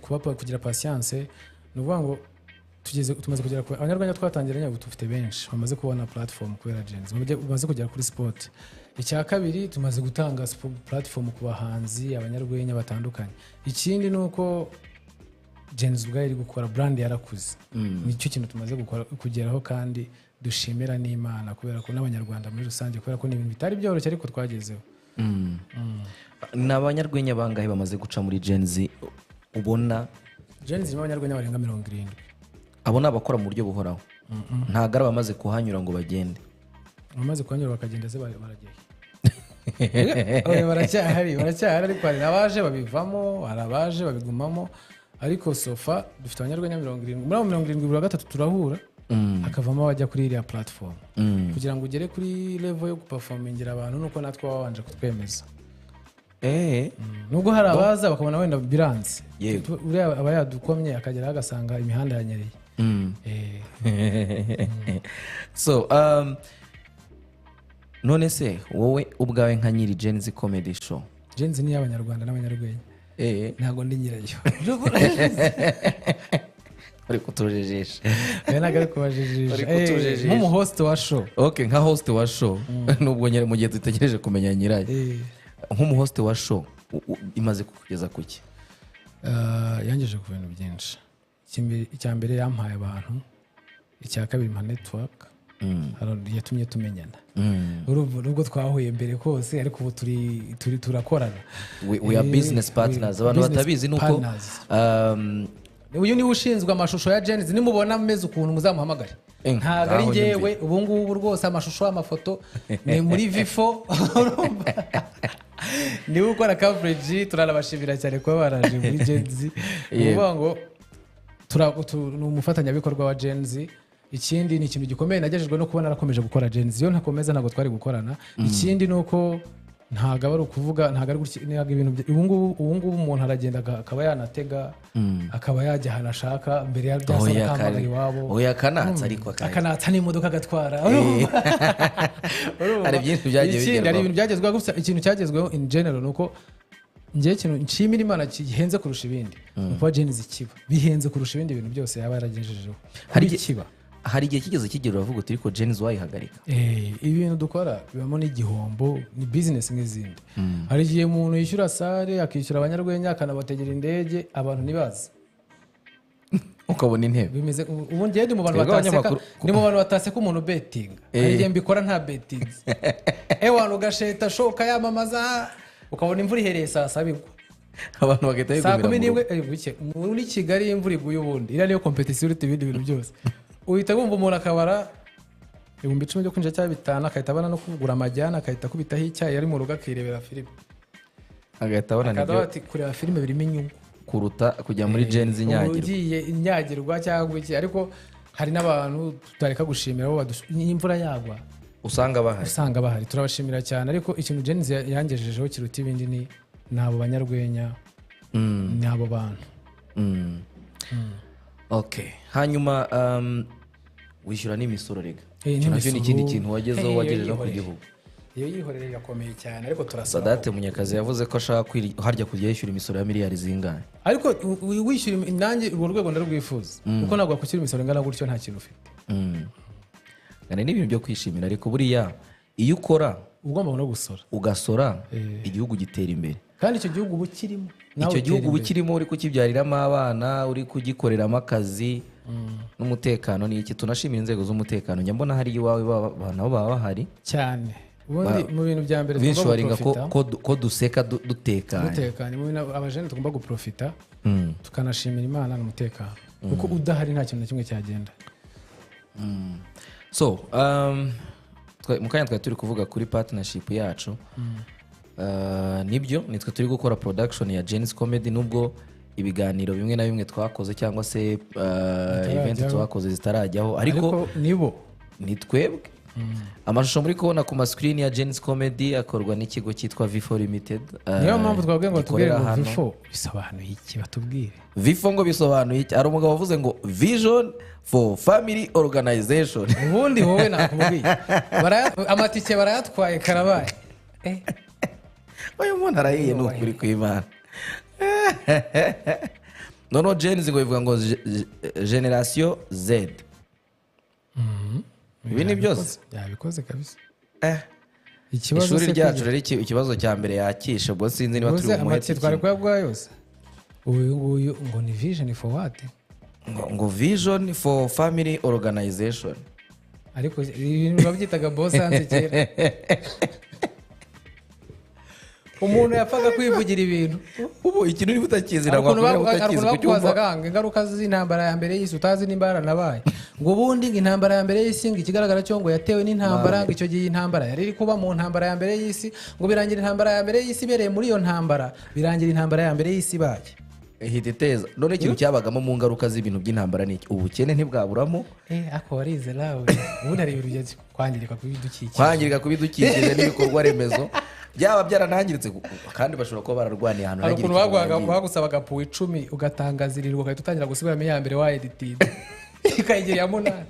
Speaker 2: kuba kugira patience. Ni ukuvuga ngo tumaze kugera ku abanyarwanda twatangiranye ubu dufite benshi bamaze kubona platform kubera Gen-Z, bamaze kugera kuri sport. Icya kabiri tumaze gutanga platform ku bahanzi abanyarwenya batandukanye. Ikindi ni uko Gen-Z ubwayo iri gukora brand yarakuze. Nicyo kintu tumaze gukora kugeraho, kandi dushimira n'Imana kubera ko n'abanyarwanda muri rusange, kubera ko ni ibintu bitari byoroshye ariko twagezeho.
Speaker 1: Ni abanyarwenya bangahe bamaze guca muri Gen-Z ubona?
Speaker 2: Gen-Z irimo abanyarwenya barenga 70.
Speaker 1: Abo ni abakora mu buryo buhoraho. Ntabwo ari abamaze kuhanyura ngo bagende.
Speaker 2: Abamaze kuhanyura bakagenda se baragiye. Baracyahari ariko hari abaje babivamo, hari abaje babigumamo, ariko sofa dufite abanyarwenya 70. Muri abo 73 turahura, hakavamo abajya kuri iriya platform. Kugira ngo ugere kuri level yo guperformingira abantu nuko natwe babanje kutwemeza. Nubwo hari abaza bakabona wenda biranze. Uriya aba yadukomye akagera agasanga imihanda yanyereye.
Speaker 1: So none se wowe ubwawe nka nyiri Gen-Z Comedy Show?
Speaker 2: Gen-Z ni y'abanyarwanda n'abanyarwenya. Ntabwo ndi nyirayo.
Speaker 1: Uri kutujejesha.
Speaker 2: Ntabwo ari kubajijisha. Nk'umu host wa show.
Speaker 1: Okay, nka host wa show. Nubwo nyere mu gihe dutegereje kumenya nyirayo. Nk'umu host wa show imaze kukugeza kuki?
Speaker 2: Yangejeje ku bintu byinshi. Icya mbere yampaye abantu, icya kabiri mpa network, yatumye tumenyana. Nubwo twahuye mbere kose ariko ubu turi turakorana.
Speaker 1: We are business partners. Abantu batabizi nuko
Speaker 2: uyu niwe ushinzwe amashusho ya Gen-Z, nimubona meze ukuntu muzamuhamagare. Ntabwo ari njyewe ubu ngubu rwose, amashusho amafoto ni muri V4. Niwe ukora coverage, turanabashimira cyane kuba baraje muri Gen-Z. Ni ukuvuga ngo ni umufatanyabikorwa wa Gen-Z. Ikindi ni ikintu gikomeye nagejejwe no kuba narakomeje gukora Gen-Z. Iyo ntakomeza ntabwo twari gukorana. Ikindi ni uko ntabwo aba ari ukuvuga, ntabwo ari gutya, ntabwo ibintu ubu ngubu umuntu aragenda akaba yanatega, akaba yajya ahantu ashaka mbere ya byasaba
Speaker 1: Oya,
Speaker 2: akahamagara iwabo.
Speaker 1: Oya, akanatsa ariko
Speaker 2: akanatsa n'imodoka agatwara. Urumva?
Speaker 1: Hari byinshi byagiye
Speaker 2: Ikindi, hari
Speaker 1: bigerwaho.
Speaker 2: ibintu byagezweho. Gusa ikintu cyagezweho in general ni uko njyewe ikintu nshimira Imana gihenze kurusha ibindi ni ukuba Gen-Z ikiba. Bihenze kurusha ibindi bintu byose yaba yaragejejeho
Speaker 1: Hari
Speaker 2: kuba
Speaker 1: igihe-
Speaker 2: ikiba.
Speaker 1: Hari igihe kigeze kigera uravuga uti: "Ariko Gen-Z wayihagarika?"
Speaker 2: Ibintu dukora bibamo n'igihombo, ni business nk'izindi. Hari igihe umuntu yishyura salle, akishyura abanyarwenya, akanabategera indege, abantu ntibaze.
Speaker 1: Ukabona intebe.
Speaker 2: Bimeze ubu njyewe ndi mu bantu
Speaker 1: Twebwe
Speaker 2: bataseka.
Speaker 1: abanyamakuru-
Speaker 2: Ndi mu bantu bataseka umuntu betinga. Hari igihe mbikora nta betinze, ewana ugasheta shoka yamamaza, ukabona imvura ihereye saa saba igwa.
Speaker 1: Abantu bagahita
Speaker 2: Saa
Speaker 1: bigumira
Speaker 2: kumi
Speaker 1: mu
Speaker 2: n'imwe
Speaker 1: rugo.
Speaker 2: Buke muri Kigali iyo imvura iguye, ubundi iriya niyo compétition iruta ibindi bintu byose. Uhita wumva umuntu akabara 10,000 byo kwinjira cyangwa 5,000, agahita abona no kugura amajyana, agahita akubitaho icyayi ari mu rugo, akirebera filime.
Speaker 1: Agahita abona
Speaker 2: Akavuga
Speaker 1: nibyo
Speaker 2: ati: "Kureba filime birimo inyungu
Speaker 1: kuruta kujya muri Gen-Z inyagirwa."
Speaker 2: Ugiye inyagirwa cyangwa iki. Ariko hari n'abantu tutareka gushimira bo imvura yagwa
Speaker 1: usanga bahari.
Speaker 2: Usanga bahari, turabashimira cyane. Ariko ikintu Gen-Z yangejejeho kiruta ibindi ni abo banyarwenya, ni abo bantu.
Speaker 1: Okay, hanyuma wishyura n'imisoro rega.
Speaker 2: Eh,
Speaker 1: Icyo nacyo ni ikindi
Speaker 2: n'imisoro.
Speaker 1: kintu wagezeho,
Speaker 2: Eh,
Speaker 1: wagejejeho ku
Speaker 2: iyo
Speaker 1: gihugu.
Speaker 2: Iyo yihorere irakomeye cyane, ariko turasaba.
Speaker 1: Sadate Munyakazi yavuze ko ashaka harya kujya yishyura imisoro ya miliyari zingahe?
Speaker 2: Ariko wishyura nanjye urwo rwego ndarwifuza, kuko ntabwo wakwishyura imisoro ingana gutyo nta kintu ufite.
Speaker 1: Ni n'ibintu byo kwishimira, ariko buriya iyo ukora
Speaker 2: uba ugomba no gusora.
Speaker 1: Ugasora, igihugu gitera imbere.
Speaker 2: Kandi icyo gihugu uba ukirimo nawe
Speaker 1: Icyo gihugu
Speaker 2: utera
Speaker 1: uba
Speaker 2: imbere.
Speaker 1: ukirimo, uri kukibyariramo abana, uri kugikoreramo akazi n'umutekano. Ni iki tunashimira inzego z'umutekano. Njya mbona hari iwawe nabo baba bahari.
Speaker 2: Cyane. Ubundi mu bintu bya mbere tugomba
Speaker 1: binshoringa ko,
Speaker 2: guprofita
Speaker 1: ko, ko duseka dutekanye.
Speaker 2: Dutekanye. Mu bintu abajene tugomba guprofita tukanashimira Imana ni umutekano, kuko udahari nta kintu na kimwe cyagenda.
Speaker 1: So mu kanya twari turi kuvuga kuri partnership yacu. Nibyo, nitwe turi gukora production ya Gen-Z Comedy, nubwo ibiganiro bimwe na bimwe twakoze cyangwa se event
Speaker 2: Zitarajyaho.
Speaker 1: twakoze zitarajyaho, ariko
Speaker 2: Ariko nibo.
Speaker 1: Ni twebwe. Amashusho muri kubona ku ma screen ya Gen-Z Comedy akorwa n'ikigo cyitwa V4 Limited,
Speaker 2: Niyo mpamvu twabwiye ngo batubwire
Speaker 1: gikorera
Speaker 2: ngo
Speaker 1: hano.
Speaker 2: V4 bisobanuye iki? Batubwire.
Speaker 1: V4 ngo bisobanuye iki? Hari umugabo wavuze ngo "Vision for Family Organization".
Speaker 2: Ubundi wowe nakubwiye amatike barayatwaye, karabaye.
Speaker 1: Uyu muntu arahiye, ni ukuri kw'Imana. Noneho Gen-Z ngo bivuga ngo Generation Z. Ibi ni byose.
Speaker 2: Yabikoze kabisa.
Speaker 1: Ikibazo
Speaker 2: Ikibazo
Speaker 1: ishuri
Speaker 2: se
Speaker 1: ryacu rero, ikibazo cya mbere yakishe, ubwo sinzi niba turi
Speaker 2: ubuze
Speaker 1: bumuhe
Speaker 2: amatike twari
Speaker 1: iki.
Speaker 2: kuyaguha yose. Uyu nguyu ngo ni "Vision for what?"
Speaker 1: Ngo "Vision for Family Organization".
Speaker 2: Ariko ibintu babyitaga bosanse kera, umuntu yapfaga kwivugira ibintu.
Speaker 1: Ubu ikintu niba utakizi,
Speaker 2: Hari
Speaker 1: ntabwo
Speaker 2: ukuntu
Speaker 1: wakubwira ko
Speaker 2: hari
Speaker 1: utakizi
Speaker 2: ukuntu
Speaker 1: ku cyumba.
Speaker 2: bakubazaga ngo ingaruka z'intambara ya mbere y'isi, utazi nimba yaranabaye, ngo ubundi ngo intambara ya mbere y'isi, ngo ikigaragara cyo ngo yatewe n'intambara, ngo icyo gihe intambara yari iri kuba mu ntambara ya mbere y'isi, ngo birangira intambara ya mbere y'isi ibereye muri iyo ntambara, birangira intambara ya mbere y'isi ibaye.
Speaker 1: Ihita iteza. None ikintu cyabagamo mu ngaruka z'ibintu by'intambara ni iki? Ubukene ntibwaburamo.
Speaker 2: Ako warize nawe. Ubundi hari ibintu bijya kwangirika kw'ibidukikije.
Speaker 1: Kwangirika kw'ibidukikije n'ibikorwa remezo byaba byaranangiritse, kandi bashobora kuba bararwaniye ahantu
Speaker 2: Hari
Speaker 1: ntihagire
Speaker 2: ukuntu
Speaker 1: ikintu
Speaker 2: baguhaga
Speaker 1: bangiza.
Speaker 2: bagusabaga puwa 10, ugatanga 7, ugahita utangira gusubiramo iya mbere, wayeditinze ikayigira iya munani.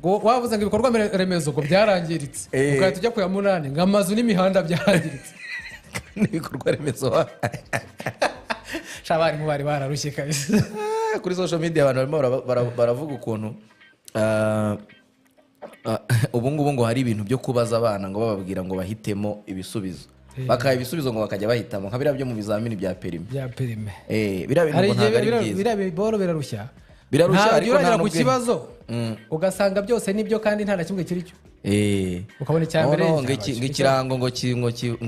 Speaker 2: Ngo wavuze ngo ibikorwa remezo ngo byarangiritse, ugahita ujya ku ya munani ngo amazu n'imihanda byarangiritse.
Speaker 1: N'ibikorwa remezo.
Speaker 2: Sha, abarimu bari bararushye kabisa.
Speaker 1: Kuri social media abantu barimo baravuga ukuntu ubu ngubu ngo hari ibintu byo kubaza abana, ngo bababwira ngo bahitemo ibisubizo, bakaha ibisubizo ngo bakajya bahitamo, nka biriya byo mu bizamini bya permis.
Speaker 2: Bya permis.
Speaker 1: Biriya bintu
Speaker 2: Hari
Speaker 1: ngo
Speaker 2: igihe
Speaker 1: ntabwo ari byiza.
Speaker 2: Biriya biboro birarushya.
Speaker 1: Birarushya,
Speaker 2: Ntabwo
Speaker 1: ariko
Speaker 2: uragera
Speaker 1: nta
Speaker 2: ku
Speaker 1: n'ubwenge.
Speaker 2: kibazo ugasanga byose nibyo kandi nta na kimwe kiri cyo. Ukabona icya mbere
Speaker 1: No, ngo
Speaker 2: cyaba
Speaker 1: ngo ikirango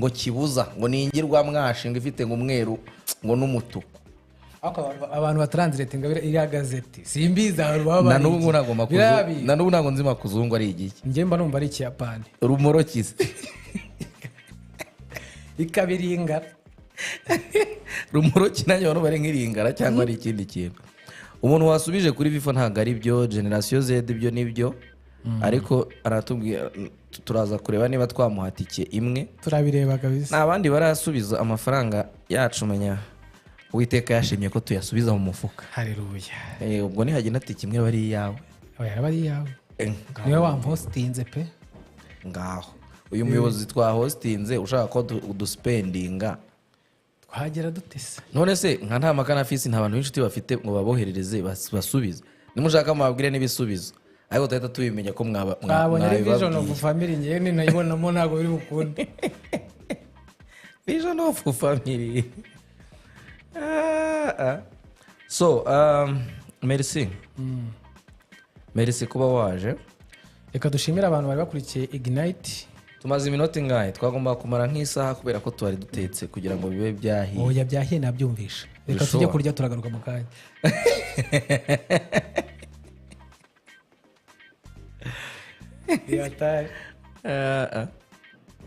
Speaker 1: ngo kibuza ngo ni ingirwamwashi, ngo ifite ngo umweru ngo n'umutuku.
Speaker 2: Ariko abantu batranslatinga iriya gazeti, simbizi abantu baba
Speaker 1: Na n'ubu
Speaker 2: barigiye.
Speaker 1: ntabwo
Speaker 2: Biriya bintu.
Speaker 1: Na n'ubu ntabwo nzi makuzungu ari igiki.
Speaker 2: Njye mba numva ari ikiyapani.
Speaker 1: Rumorokize.
Speaker 2: Ikabiringa.
Speaker 1: Rumoroki nanjye abantu bari nk'iringara cyangwa ari ikindi kintu. Umuntu wasubije kuri V4 ntabwo ari byo. Generation Z ibyo nibyo, ariko aratubwira, turaza kureba niba twamuha tike imwe.
Speaker 2: Turabireba kabisa.
Speaker 1: Nta bandi barasubiza amafaranga yacu, menya Uwiteka yashimye ko tuyasubiza mu mufuka.
Speaker 2: Haleluya.
Speaker 1: Ubwo nihagenda tike imwe aba ari iyawe.
Speaker 2: Oya, aba ari iyawe.
Speaker 1: Ngaho.
Speaker 2: Niwe wampostinze pe.
Speaker 1: Ngaho uyu muyobozi twahostinze ushaka ko uduspendinga.
Speaker 2: Twagera dute se?
Speaker 1: None se nka nta makana fisi, nta bantu b'inshuti bafite ngo baboherereze basubize? Nimushaka mubabwire n'ibisubizo, ariko tuhita tubimenya ko
Speaker 2: Twabonye ari Vision of
Speaker 1: mwabibabwiye.
Speaker 2: Family, ngewe ninayibonamo ntabwo biri bukunde.
Speaker 1: Vision of Family. So merci, merci kuba waje.
Speaker 2: Reka dushimire abantu bari bakurikiye Ignite.
Speaker 1: Tumaze iminota ingahe? Twagomba kumara nk'isaha kubera ko twari dutetse kugira ngo bibe byahiye.
Speaker 2: Oya, byahiye nabyumvisha. Reka
Speaker 1: Sure.
Speaker 2: tujye kurya, turagaruka mu kanya.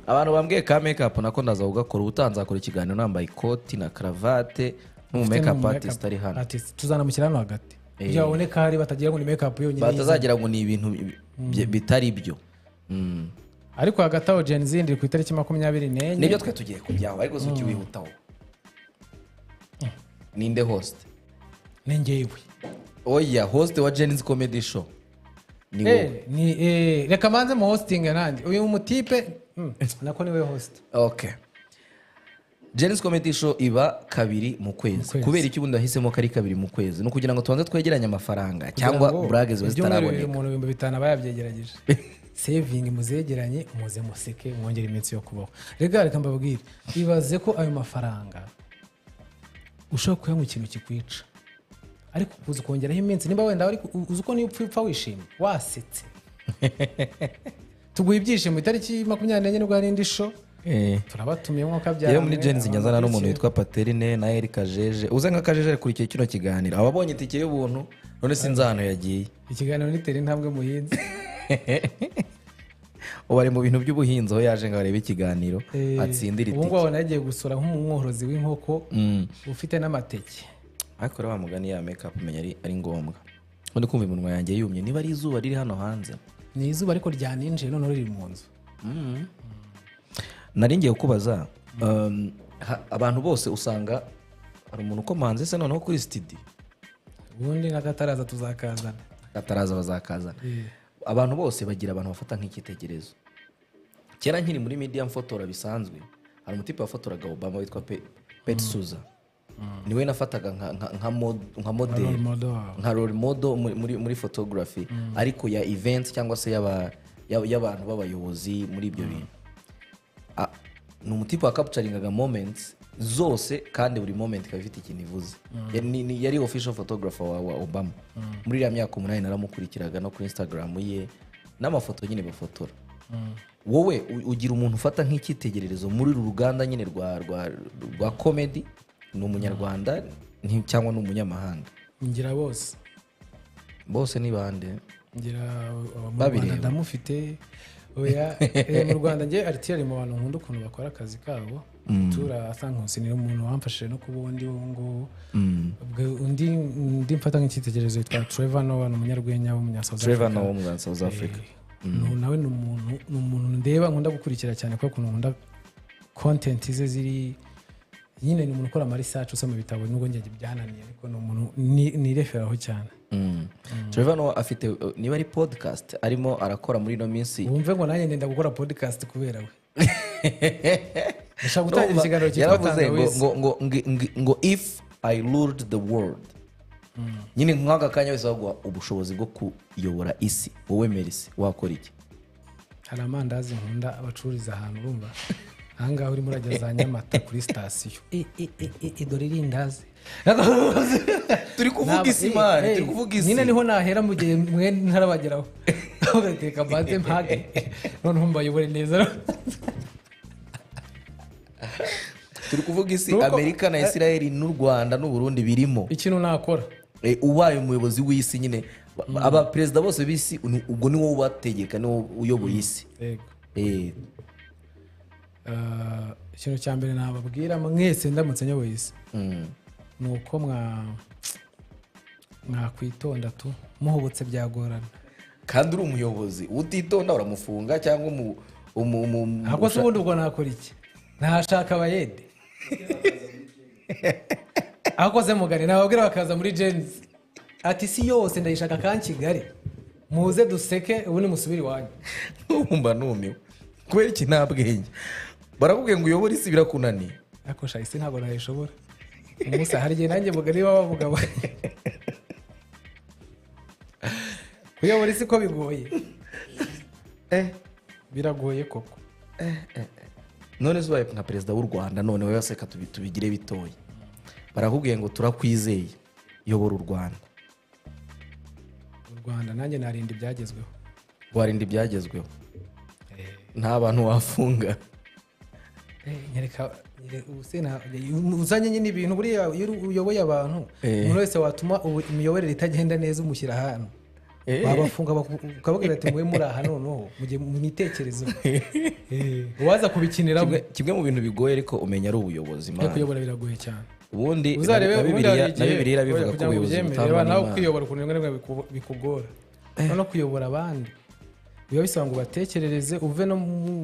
Speaker 1: Abantu bambwiye ka make up nako ndaza kugakora ubutaha. Nzakora ikiganiro nambaye ikoti na karavate n'umu make up artist ari hano.
Speaker 2: Artist tuzanamushyira hano hagati kugira babone ko ahari, batagira ngo ni make up yonyine.
Speaker 1: Batazagira ngo ni ibintu bitari byo.
Speaker 2: Ariko hagati aho Gen Z iri ku itariki 24.
Speaker 1: Nibyo twe tugiye kujyaho, ariko si ukiwihutaho. Ninde host?
Speaker 2: Ni njyewe.
Speaker 1: Oya, host wa Gen Z Comedy Show ni wowe.
Speaker 2: Ni reka manze mu hosting nanjye uyu mutipe, nako niwe host.
Speaker 1: Okay, Gen Z Comedy Show iba kabiri mu kwezi.
Speaker 2: Kwezi.
Speaker 1: Kubera iki ubundi wahisemo ko ari kabiri mu kwezi? Ni ukugira ngo tubanze twegeranye amafaranga cyangwa burage ziba
Speaker 2: Ibyumweru 2
Speaker 1: zitaraboneka?
Speaker 2: umuntu 5000 aba yabyegerageje. Saving muzegeranye, muze museke, mwongere iminsi yo kubaho. Reka reka mbabwire, ibaze ko ayo mafaranga ushobora kuyanywa ikintu kikwica, ariko kuza ukongeraho iminsi, nimba wenda uzi ko niyo upfa upfa wishimye, wasetse. Tuguha ibyishimo. Itariki 24 nibwo hari indi show. Turabatumiye nk'uko
Speaker 1: Yewe, muri Gen Z nyazana n'umuntu witwa Paterine na Erika Jeje. Uze nka Kajeje akurikiye kino kiganiro, ababonye itike y'ubuntu. None sinzi ahantu yagiye.
Speaker 2: Ikiganiro nitera intambwe muhinzi.
Speaker 1: Ubu ari mu bintu by'ubuhinzi, aho yaje ngo arebe ikiganiro atsindire
Speaker 2: Ubu ngubu
Speaker 1: itike.
Speaker 2: abona yagiye gusura nk'umworozi w'inkoko ufite n'amateke.
Speaker 1: Ariko rero wa mugani ya make up umenya ari ngombwa. Ubundi kumva iminwa yanjye yumye, niba ari izuba riri hano hanze.
Speaker 2: Ni izuba ariko ryaninjiye, noneho riri mu nzu.
Speaker 1: Nari ngiye kubaza, abantu bose usanga hari umuntu ukomanze se noneho kuri studio?
Speaker 2: Ubundi n'akataraza tuzakazana.
Speaker 1: Kataraza bazakazana. Abantu bose bagira abantu bafata nk'icyitegererezo. Kera nkiri muri media mfotora bisanzwe, hari umutipe wafotoraga Obama witwa Pet Suza, niwe nafataga nka model.
Speaker 2: Role model wawe.
Speaker 1: Nka role model muri photography, ariko ya event cyangwa se y'abantu b'abayobozi muri ibyo bintu. Ni umutipe wa capturingaga moments zose, kandi buri moment ikaba ifite ikintu ivuze. Yari official photographer wa Obama muri iriya myaka 8. Naramukurikiraga no kuri Instagram ye n'amafoto nyine bafotora. Wowe ugira umuntu ufata nk'icyitegererezo muri uru ruganda nyine rwa comedy? Ni umunyarwanda cyangwa ni umunyamahanga?
Speaker 2: Ngira bose.
Speaker 1: Bose ni bande?
Speaker 2: Ngira mu
Speaker 1: Babireba.
Speaker 2: Rwanda ndamufite. Oya, mu Rwanda njye Arthur ari mu bantu nkunda ukuntu bakora akazi kabo. Tura asa nkusi ni umuntu wamfashije no kuba undi ubu ngubu. Ubwo undi mfata nk'icyitegererezo yitwa Trevor Noah, ni umunyarwenya w'umunya South
Speaker 1: Trevor
Speaker 2: Africa.
Speaker 1: Noah wo mu South Africa.
Speaker 2: Nawe ni umuntu ndeba, nkunda gukurikira cyane kuko ukuntu nkunda content ze ziri nyine, ni umuntu ukora ama research, usoma ibitabo, nubwo njye byananiye, ariko ni umuntu nireferaho cyane.
Speaker 1: Trevor Noah afite niba ari podcast arimo arakora muri ino minsi.
Speaker 2: Wumve ngo nanjye ndenda gukora podcast kubera we. Ndashaka gutangira ikiganiro cyitwa
Speaker 1: Yaravuze ngo
Speaker 2: Tangawizi.
Speaker 1: ngo "If I ruled the world." Nyine nk'aka kanya wese baguha ubushobozi bwo kuyobora isi, wowe Merci wakora iki?
Speaker 2: Hari amandazi nkunda bacururiza ahantu, urumva ahangaha urimo urajya za Nyamata kuri sitasiyo. E, dore irindazi.
Speaker 1: Turi kuvuga isi, man, turi kuvuga isi.
Speaker 2: Nyine niho nahera mu gihe mwe ntarabageraho, ugateka mbanze mpage noneho mbayobore neza.
Speaker 1: Turi kuvuga isi. Amerika na Israel n'u Rwanda n'u Burundi birimo.
Speaker 2: Ikintu nakora?
Speaker 1: Ubaye umuyobozi w'isi nyine, abaperezida bose b'isi, ubwo ni wowe ubategeka, ni wowe uyoboye isi.
Speaker 2: Yego. Ikintu cya mbere nababwira mwese ndamutse nyoboye isi ni uko mwa Mwakwitonda tu, muhubutse byagorana.
Speaker 1: Kandi uri umuyobozi utitonda uramufunga cyangwa umu
Speaker 2: Ahubwo se ubundi ubwo nakora iki? Ntashaka abayede. Akoze mugari nababwira bakaza muri Gen-Z. Ati si yose ndayishaka kan Kigali. Muze duseke ubundi musubire iwanyu.
Speaker 1: Mba numiwe. Kubera iki nta bwenge? Barakubwiye ngo uyobore isi birakunaniye.
Speaker 2: Ariko sha isi ntabwo nayishobora. Umusa hari igihe nanjye mugari baba bavuga ngo kuyobora isi ko bigoye. Biragoye koko.
Speaker 1: None se ubaye nka perezida w'u Rwanda none wowe waseka tubigire bitoya. Barakubwiye ngo turakwizeye, yobora u Rwanda.
Speaker 2: U Rwanda nanjye narinda ibyagezweho.
Speaker 1: Warinda ibyagezweho. Nta bantu wafunga.
Speaker 2: Nyereka uzanye nyine ibintu buriya iyo uyoboye abantu, umuntu wese watuma imiyoborere itagenda neza umushyira ahantu. Babafunga ukababwira ati mwe muri aha noneho mujye mwitekerezo. Uwaza kubikinira
Speaker 1: kimwe mu bintu bigoye ariko umenya ari ubuyobozi man.
Speaker 2: Kuyobora biragoye cyane.
Speaker 1: Ubundi
Speaker 2: uzarebe
Speaker 1: na Bibiliya irabivuga ko ubuyobozi butangwa
Speaker 2: nawe kwiyobora ukuntu rimwe rimwe bikugora. No kuyobora abandi biba bisaba ngo ubatekerereze, uve no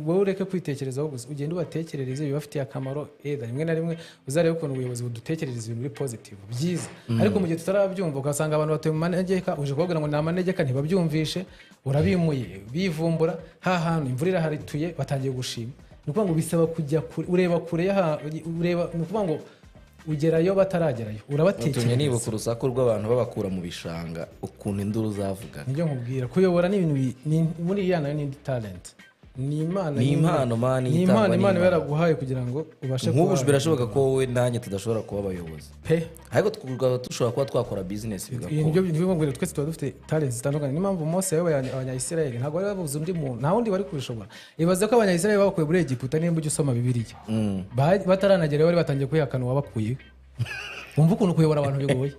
Speaker 2: wowe ureke kwitekerezaho gusa, ugende ubatekerereze bibafitiye akamaro. Rimwe na rimwe uzarebe ukuntu ubuyobozi budutekerereza ibintu biri positive byiza, ariko mu gihe tutarabyumva ugasanga abantu batuye mu manegeka, uje kubabwira ngo ni amanegeka ntibabyumvishe, urabimuye bivumbura, ha hantu imvura iraharituye batangiye gushima. Ni ukuvuga ngo bisaba kujya kure, ureba kure, ureba, ni ukuvuga ngo ugerayo bataragerayo, urabatekereza.
Speaker 1: Nibuka urusaku rw'abantu babakura mu bishanga ukuntu induru zavugaga.
Speaker 2: Nibyo nkubwira, kuyobora ni ibintu muri iya nayo ni talent, ni impano,
Speaker 1: ni impano man,
Speaker 2: ni impano Imana yaraguhaye kugira ngo ubashe.
Speaker 1: Nk'ubu birashoboka ko wowe nanjye tudashobora kuba abayobozi
Speaker 2: pe,
Speaker 1: ariko dushobora kuba twakora business bigakora.
Speaker 2: Nibyo nkubwira, twese tuba dufite talent zitandukanye. Niyo mpamvu Mose yayoboye Abanyayisiraheli, ntabwo bari babuze undi muntu, nta wundi bari kubishobora. Ibaze ko Abanyayisiraheli babakuye muri Egiputa, nimba ujya usoma Bibiliya, bataranagerayo bari batangiye kwihakana uwabakuyeyo. Wumva ukuntu kuyobora abantu bigoye.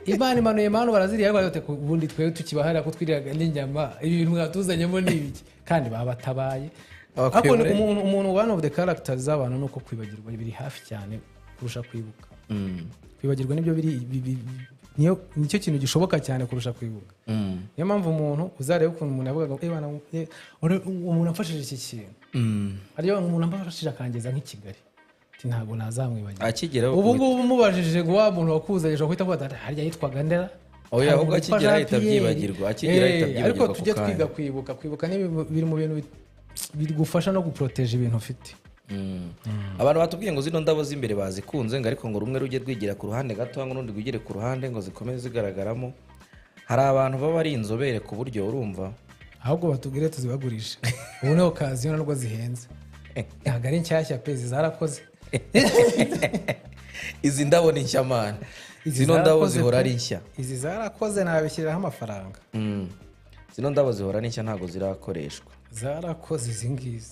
Speaker 2: Imana imanuye manu baraziriye, ariko bati ubundi twebwe tukibahara ko twiriraga n'inyama, ibi bintu mwatuzanyemo ni ibiki? Kandi babatabaye. Ariko umuntu one of the characters z'abantu nuko kwibagirwa biri hafi cyane kurusha kwibuka. Kwibagirwa nibyo biri niyo nicyo kintu gishoboka cyane kurusha kwibuka. Niyo mpamvu umuntu uzareba ukuntu umuntu yavugaga umuntu amfashije iki kintu, ariyo umuntu amfashije akangeza nk'i Kigali, ntabwo nazamwibagira. Ubu ngubu mubajije ngo wa muntu wakuzanye ashobora guhita avuga ati harya yitwaga Ndera.
Speaker 1: Oya, ahubwo akigera ahita abyibagirwa, akigera ahita abyibagirwa.
Speaker 2: Ariko tujye twiga kwibuka. Kwibuka ni biri mu bintu bigufasha no guproteje ibintu ufite.
Speaker 1: Abantu batubwiye ngo zino ndabo z'imbere bazikunze, ngo ariko ngo rumwe rujye rwigira ku ruhande gato ngo n'urundi rwigire ku ruhande ngo zikomeze zigaragaramo. Hari abantu baba ari inzobere ku buryo urumva,
Speaker 2: ahubwo batubwire tuzibagurishe. Ubu ni okaziyo nubwo zihenze, ntabwo ari nshyashya pe, zarakoze.
Speaker 1: Izi ndabo ni nshya man, zino ndabo zihora ari nshya.
Speaker 2: Izi zarakoze nabishyiriraho amafaranga.
Speaker 1: Zino ndabo zihora ari nshya, ntabwo zirakoreshwa,
Speaker 2: zarakoze izi ngizi.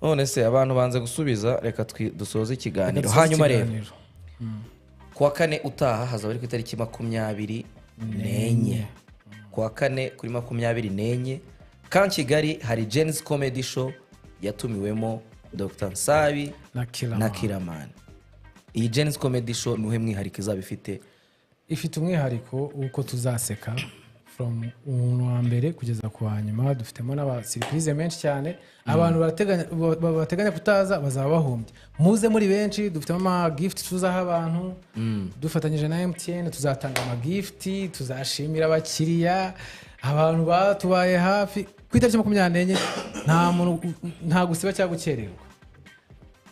Speaker 1: None se abantu banze gusubiza, reka dusoze ikiganiro. Hanyuma rero kuwa kane utaha hazaba ari ku itariki 24. Kuwa kane kuri 24 kan Kigali hari Gen-Z Comedy Show yatumiwemo Dr. Nsabi na Killaman. Iyi Gen-Z Comedy Show nuhe mwihariko izaba ifite?
Speaker 2: Ifite umwihariko uko tuzaseka from umuntu wa mbere kugeza ku wa nyuma. Dufitemo n'aba surprise menshi cyane, abantu bateganya kutaza bazaba bahombye. Muze muri benshi, dufitemo ama gift tuzaha abantu, dufatanyije na MTN tuzatanga ama gift, tuzashimira abakiriya, abantu batubaye hafi. Ku itariki 24 nta muntu, nta gusiba cyangwa gukererwa.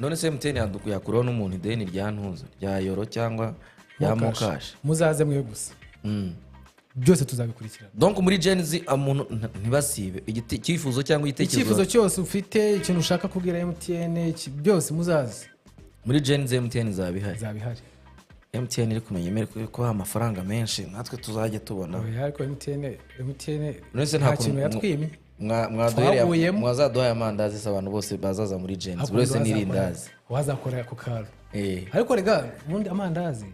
Speaker 1: None se MTN yakuraho n'umuntu ideni rya ntuza rya yoro cyangwa ya mokash?
Speaker 2: Muzaze mwe gusa, byose tuzabikurikirana.
Speaker 1: Donc muri Gen-Z umuntu ntibasibe icyifuzo cyangwa igitekerezo,
Speaker 2: icyifuzo cyose ufite, ikintu ushaka kubwira MTN byose muzaze.
Speaker 1: Muri Gen-Z MTN izabihari,
Speaker 2: izabihari.
Speaker 1: MTN iri kumenya emere ko amafaranga menshi natwe tuzajya tubona.
Speaker 2: Oya, ariko MTN nta kintu yatwimye.
Speaker 1: Mwazaduhaye amandazi se abantu bose bazaza muri Gen-Z, buri wese n'irindazi
Speaker 2: wazakora ku karo. Ariko rega ubundi amandazi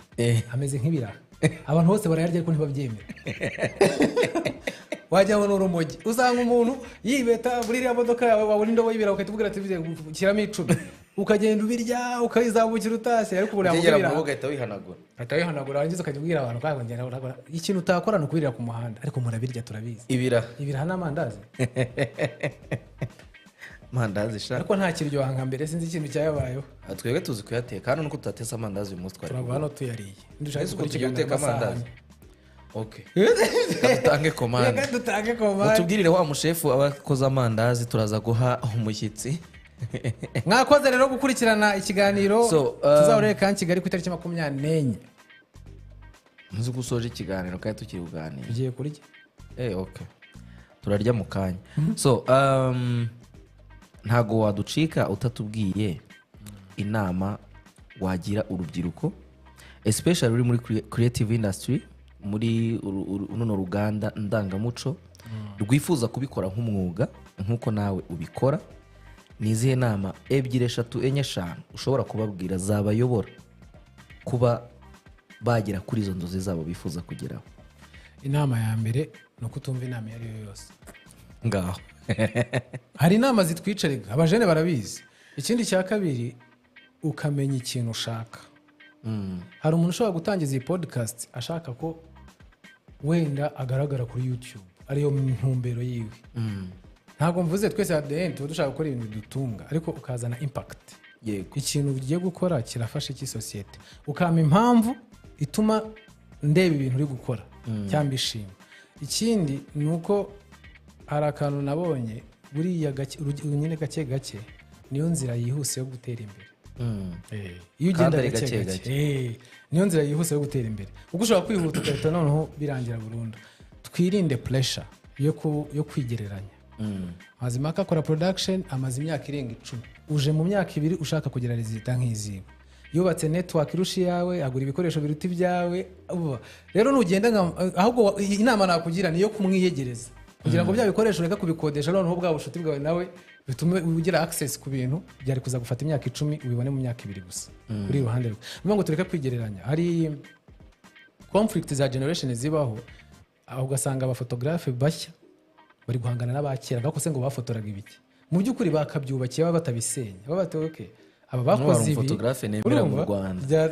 Speaker 2: ameze nk'ibiraha, abantu bose barayarya ariko ntibabyemera. Wajya ngo n'urumogi, usanga umuntu yibeta muri iriya modoka yawe, wabona indobo y'ibiraha ukahita ubwira ati shyiramo 10. Ukagenda ubirya, ukayizamukira utashye, ariko ubu
Speaker 1: Ukigera mu
Speaker 2: yamubwira
Speaker 1: rugo ugahita wihanagura.
Speaker 2: Ahita wihanagura, warangiza ukajya ubwira abantu ko ngenda urakora ikintu utakora ni ukubirira ku muhanda, ariko murabirya, turabizi.
Speaker 1: Ibiraha.
Speaker 2: Ibiraha n'amandazi.
Speaker 1: Amandazi sha.
Speaker 2: Ariko nta kiryoha nka mbere, sinzi ikintu cyabayeho.
Speaker 1: Ah, twebwe tuzi kuyateka hano, nuko tutatetse amandazi uyu munsi twari.
Speaker 2: Turava hano tuyariye. Ndushaka
Speaker 1: Ese
Speaker 2: gukora
Speaker 1: uko tugiye
Speaker 2: ikiganiro
Speaker 1: guteka
Speaker 2: amasaha
Speaker 1: amandazi?
Speaker 2: ane.
Speaker 1: Okay, reka dutange komande.
Speaker 2: Reka dutange komande.
Speaker 1: Mutubwirire wa mushefu aba akoze amandazi, turaza guha umushyitsi.
Speaker 2: Mwakoze rero gukurikirana ikiganiro.
Speaker 1: So,
Speaker 2: Tuzahurire kandi Kigali ku itariki 24.
Speaker 1: Nzi ko usoje ikiganiro kandi tukiri kuganira.
Speaker 2: Tugiye kurya.
Speaker 1: Eh, okay, turarya mu kanya. So ntago waducika utatubwiye inama wagira urubyiruko, especially ruri muri creative industry, muri runo ruganda ndangamuco, rwifuza kubikora nk'umwuga nk'uko nawe ubikora. Ni izihe nama ebyiri, eshatu, enye, eshanu ushobora kubabwira zabayobora kuba bagera kuri izo nzozi zabo bifuza kugeraho?
Speaker 2: Inama ya mbere ni uko utumva inama iyo ari yo yose.
Speaker 1: Ngaho.
Speaker 2: Hari inama zitwica rega, abajene barabizi. Ikindi cya kabiri, ukamenya ikintu ushaka. Hari umuntu ushobora gutangiza iyi podcast ashaka ko wenda agaragara kuri YouTube, ariyo ntumbero yiwe. Ntabwo mvuze twese, at the end tuba dushaka gukora ibintu bidutunga, ariko ukazana impact. Ikintu ugiye gukora kirafasha iki sosiyete? Ukampa impamvu ituma ndeba ibintu uri gukora cyangwa ishima. Ikindi ni uko hari akantu nabonye buriya gake, nyine gake gake niyo nzira yihuse yo gutera imbere. Iyo ugenda
Speaker 1: Kandi ari
Speaker 2: gake
Speaker 1: gake.
Speaker 2: gake, niyo nzira yihuse yo gutera imbere, kuko ushobora kwihuta ugahita noneho birangira burundu. Twirinde pressure yo kwigereranya. Mazimaka akora production amaze imyaka irenga 10, uje mu myaka 2 ushaka kugira résultat nk'iziwe. Yubatse network irusha iyawe, agura ibikoresho biruta ibyawe. Uba rero nugenda nka ahubwo inama nakugira ni iyo kumwiyegereza kugira ngo bya bikoresho ureke kubikodesha, noneho bwa bushuti bwawe nawe bitume ugira access ku bintu byari kuza gufata imyaka 10, ubibone mu myaka 2 gusa uri iruhande rwe. Niyo ngo tureke kwigereranya. Hari conflict za generation zibaho, aho ugasanga abafotogarafe bashya bari guhangana n'abakera, ariko se ngo bafotoraga ibiki? Mu by'ukuri bakabyubakiye, baba batabisenya, baba bati: "Okay, aba bakoze ibi."
Speaker 1: Umufotogarafe nemera mu
Speaker 2: Urumva?
Speaker 1: Rwanda.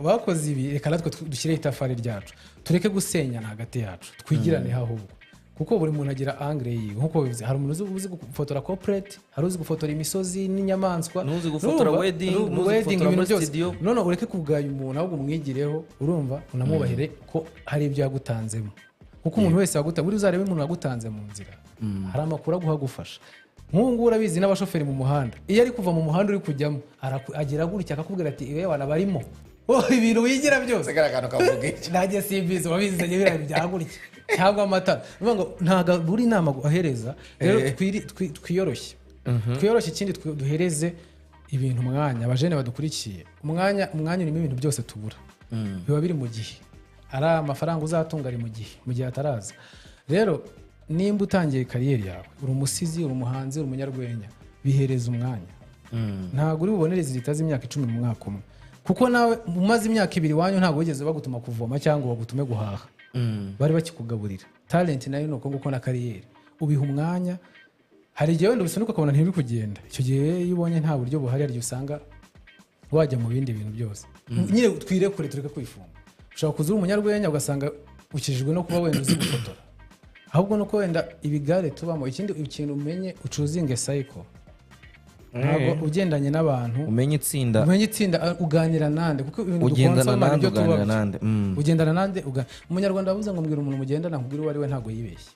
Speaker 2: Bakoze ibi, reka natwe dushyireho itafari ryacu. Tureke gusenyana hagati yacu, twigiraneho ahubwo, kuko buri muntu agira angle yiwe. Nk'uko bivuze, hari umuntu uzi gufotora corporate, hari uzi gufotora imisozi n'inyamaswa,
Speaker 1: N'uzi gufotora
Speaker 2: Urumva?
Speaker 1: wedding, n'uzi
Speaker 2: Wedding,
Speaker 1: gufotora
Speaker 2: ibintu
Speaker 1: muri
Speaker 2: byose.
Speaker 1: studio.
Speaker 2: None ureke kugaya umuntu, ahubwo umwigireho, urumva, unamwubahire ko hari ibyo yagutanzemo, kuko umuntu wese waguta, buri uzarebe umuntu wagutanze mu nzira, hari amakuru aguha agufasha. Nk'ubu ngubu urabizi n'abashoferi mu muhanda, iyo ari kuva mu muhanda uri kujyamo, agira gutya akakubwira ati: "Iwe wana barimo." Oh, ibintu wigira byose.
Speaker 1: Kariya kantu kavuga iki?
Speaker 2: Nanjye simbizi, wabizanye biriya bya gutya cyangwa amatara. Ni ukuvuga ngo ntabwo buri nama ahereza rero. Twiyoroshye, twiyoroshye. Ikindi, duhereze ibintu umwanya. Abajene badukurikiye, umwanya urimo ibintu byose tubura, biba biri mu gihe. Ari amafaranga uzatunga ari mu gihe, mu gihe ataraza. Rero nimba utangiye career yawe, uri umusizi, uri umuhanzi, uri umunyarwenya, bihereza umwanya. Ntabwo uri bubone résultat z'imyaka 10 mu mwaka umwe, kuko nawe umaze imyaka 2 iwanyu ntabwo wigeze bagutuma kuvoma cyangwa bagutume guhaha, bari bakikugaburira. Talent nayo ni uko nguko, na career ubiha umwanya. Hari igihe wenda ubisunika ukabona ntibiri kugenda. Icyo gihe iyo ubonye nta buryo buhari, hari igihe usanga wajya mu bindi bintu byose. Nyine twirekure, tureke kwifunga. Ushobora kuza uri umunyarwenya, ugasanga ukijijwe no kuba wenda uzi gufotora, ahubwo nuko wenda ibigare tubamo. Ikindi ikintu umenye, uchoosinge circle, ntabwo ugendanye n'abantu.
Speaker 1: Umenye itsinda.
Speaker 2: Umenye itsinda, uganira nande, kuko ibintu
Speaker 1: Ugendana
Speaker 2: dukonsoma
Speaker 1: nande,
Speaker 2: nibyo tuba
Speaker 1: uganira
Speaker 2: byo.
Speaker 1: nande.
Speaker 2: Ugendana nande. Umunyarwanda wavuze ngo: "Mbwira umuntu mugendana nkubwire uwo ari we," ntabwo yibeshye.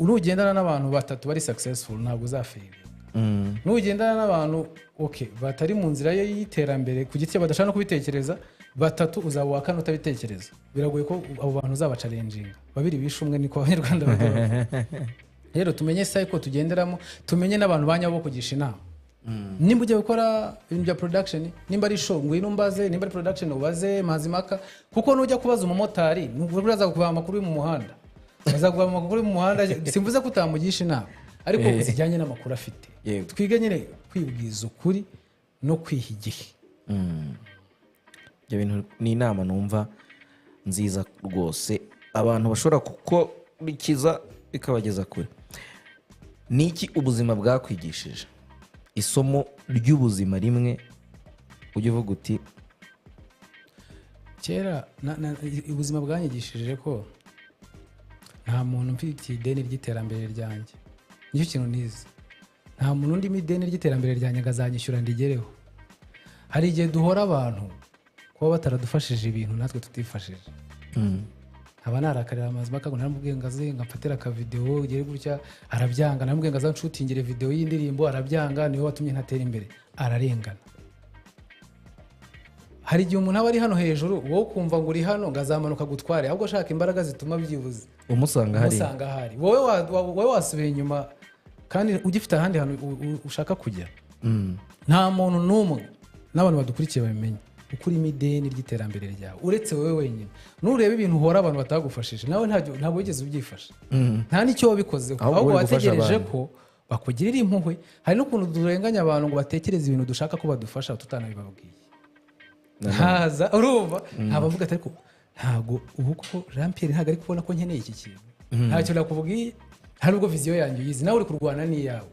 Speaker 2: Nugendana n'abantu batatu bari successful, ntabwo uzafailinga. Nugendana n'abantu, okay, batari mu nzira ye y'iterambere ku giti cyabo, badashaka no kubitekereza, batatu, uzaba uwa kane utabitekereza. Biragoye ko abo bantu uzabachallenginga. Babiri bishe umwe, niko Abanyarwanda bajya bavuga. Rero tumenye cycle tugenderamo, tumenye n'abantu ba nyabo bo kugisha inama. Nimba ugiye gukora ibintu bya production, nimba ari show, ngwino umbaze. Nimba ari production, ubaze Mazimaka, kuko nujya kubaza umumotari buriya azaguha amakuru yo mu muhanda, azaguha amakuru yo mu muhanda. Simvuze ko utamugisha inama, ariko zijyanye n'amakuru afite. Twige nyine kwibwiza ukuri no kwiha igihe.
Speaker 1: Ibyo bintu ni inama numva nziza rwose, abantu bashobora gukurikiza bikabageza kure. Ni iki ubuzima bwakwigishije? Isomo ry'ubuzima rimwe ujya uvuga uti:
Speaker 2: Kera ubuzima bwanyigishije ko nta muntu mfitiye ideni ry'iterambere ryanjye. Nicyo kintu nize. Nta muntu undimo ideni ry'iterambere ryanjye ngo azanyishyura ndigereho. Hari igihe duhora abantu kuba bataradufashije ibintu natwe tutifashije. Nkaba narakarira Mazimpaka ngo naramubwiye ngo aze ngo amfatire akavidewo ugere gutya, arabyanga. Naramubwiye ngo aze anshutingire videwo y'indirimbo, arabyanga. Niwe watumye ntatera imbere, ararengana. Hari igihe umuntu aba ari hano hejuru, wowe ukumva ngo uri hano, ngo azamanuka gutware. Ahubwo ashaka imbaraga zituma byibuze
Speaker 1: umusanga hariya.
Speaker 2: Umusanga ahari. Wowe wasubiye inyuma kandi ugifite ahandi hantu ushaka kujya. Nta muntu n'umwe, n'abantu badukurikiye babimenye, ukurimo ideni ry'iterambere ryawe uretse wowe wenyine. Nureba ibintu uhora abantu batagufashije, nawe ntabwo wigeze ubyifasha, nta n'icyo wabikozeho.
Speaker 1: Ahubwo
Speaker 2: ahubwo
Speaker 1: uri gufasha
Speaker 2: wategereje
Speaker 1: abandi.
Speaker 2: ko bakugirira impuhwe. Hari n'ukuntu turenganya abantu ngo batekereze ibintu dushaka ko badufasha tutanabibabwiye. Ntaza urumva ntaba mvuga ati: "Ariko ntabwo ubu koko Jean Pierre ntabwo ari kubona ko nkeneye iki kintu?" Ntacyo nakubwiye, nta nubwo vision yanjye uyizi, nawe uri kurwana n'iyawe.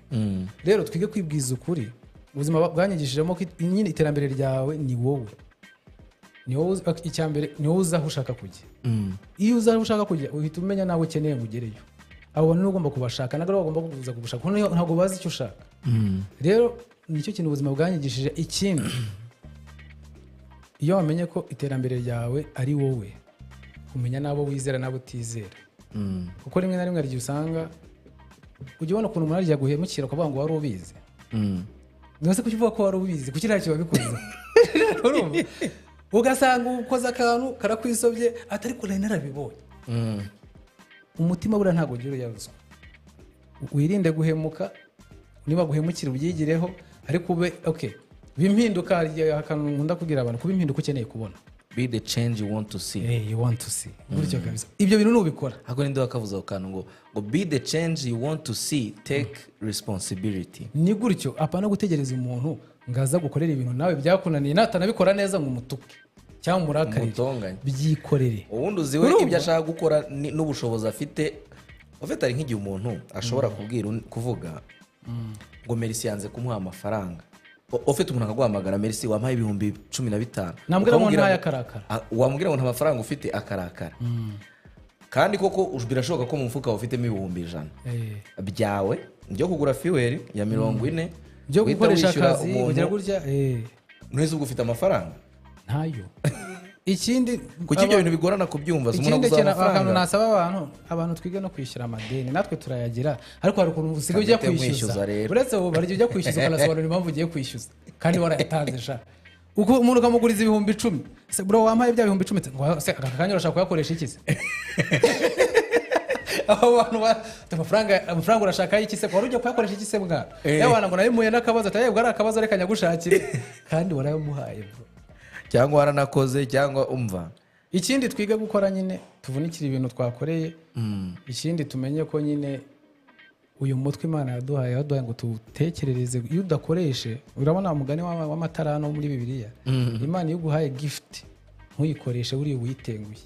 Speaker 2: Rero twige kwibwiza ukuri. Ubuzima bwanyigishijemo ko nyine iterambere ryawe ni wowe, icya mbere ni wowe uzi aho ushaka kujya. Iyo uzi aho ushaka kujya, uhita umenya nawe ukeneye ngo ugereyo. Abo bantu nibo ugomba kubashaka, ntabwo aribo bagomba kuza kugushaka, kuko ntabwo bazi icyo ushaka. Rero nicyo kintu ubuzima bwanyigishije. Ikindi, iyo wamenye ko iterambere ryawe ari wowe, umenya n'abo wizera n'abo utizera, kuko rimwe na rimwe hari igihe usanga ujya ubona ukuntu umuntu arya guhemukira ukavuga ngo wari ubizi. None kuki uvuga ko wari ubizi? Kuki ntacyo wabikoze? Urumva? Ugasanga ukoze akantu karakwisobye, ati: "Ariko nari narabibonye." Umutima buriya ntabwo ugira uyaruzwa. Wirinde guhemuka. Niba guhemukira ubyigireho, ariko ube okay bimpinduka. Hari igihe akantu nkunda kubwira abantu: kuba impinduka ukeneye kubona.
Speaker 1: Be the change you want to see.
Speaker 2: You want to see, gutyo kabisa. Ibyo bintu nubikora.
Speaker 1: Ahubwo ninde wakavuze ako kantu ngo "Be the change you want to see, take responsibility"?
Speaker 2: Ni gutyo. Apana gutegereza umuntu ngo aza gukorera ibintu nawe byakunaniye, natanabikora neza ngo umutuke cyangwa umurakarire.
Speaker 1: Umutonganye.
Speaker 2: Byikorere.
Speaker 1: Ubundi uzi we
Speaker 2: Urumva?
Speaker 1: ibyo ashaka gukora n'ubushobozi afite. Ufite, hari nk'igihe umuntu ashobora kubwira kuvuga ngo Merci yanze kumuha amafaranga. Ufite umuntu akaguhamagara: "Merci, wampaye 15,000."
Speaker 2: Nambwira ngo
Speaker 1: Ukamubwira
Speaker 2: ntayo,
Speaker 1: ngo-
Speaker 2: akarakara.
Speaker 1: Ah, wamubwira ngo nta mafaranga ufite, akarakara. Kandi koko birashoboka ko mu mufuka wawe ufitemo 100,000 byawe byo kugura fuel ya 40,
Speaker 2: byo
Speaker 1: uhita
Speaker 2: gukoresha
Speaker 1: wishyura
Speaker 2: akazi
Speaker 1: umuntu.
Speaker 2: Ugira gutya.
Speaker 1: Ntuzi ubwo ufite amafaranga?
Speaker 2: Ntayo. Ikindi
Speaker 1: Kuki ibyo bintu bigorana kubyumva? Si umuntu
Speaker 2: ikindi
Speaker 1: agusaba
Speaker 2: kintu, akantu
Speaker 1: amafaranga.
Speaker 2: nasaba abantu, abantu twige no kwishyura amadeni. Natwe turayagira, ariko hari ukuntu usigaye ujya
Speaker 1: Kamete
Speaker 2: kwishyuza.
Speaker 1: nkwishyuza rero.
Speaker 2: Uretse ubu hari igihe ujya kwishyuza ukanasobanura impamvu ugiye kwishyuza kandi warayatanze sha. Uko umuntu ukamuguriza 10,000: "Se bro, wampaye bya 10,000?" Ngo: "Se aka kanya urashaka kuyakoresha iki se?" Abo bantu amafaranga urashaka iki se? Wari ugiye kuyakoresha iki se mwana? Yawana ngo nabimuye n'akabazo, ati: "Yebwe, ari akabazo, reka nyagushakire." Kandi warayamuhaye, bro.
Speaker 1: Cyangwa waranakoze, cyangwa umva.
Speaker 2: Ikindi, twige gukora nyine, tuvunikire ibintu twakoreye. Ikindi, tumenye ko nyine uyu mutwe Imana yaduhaye ngo tuwutekerereze. Iyo udakoreshe, urabona umugani w'amatara hano muri Bibiliya, Imana iyo uguhaye gift ntuyikoreshe, buriya uyitenguye.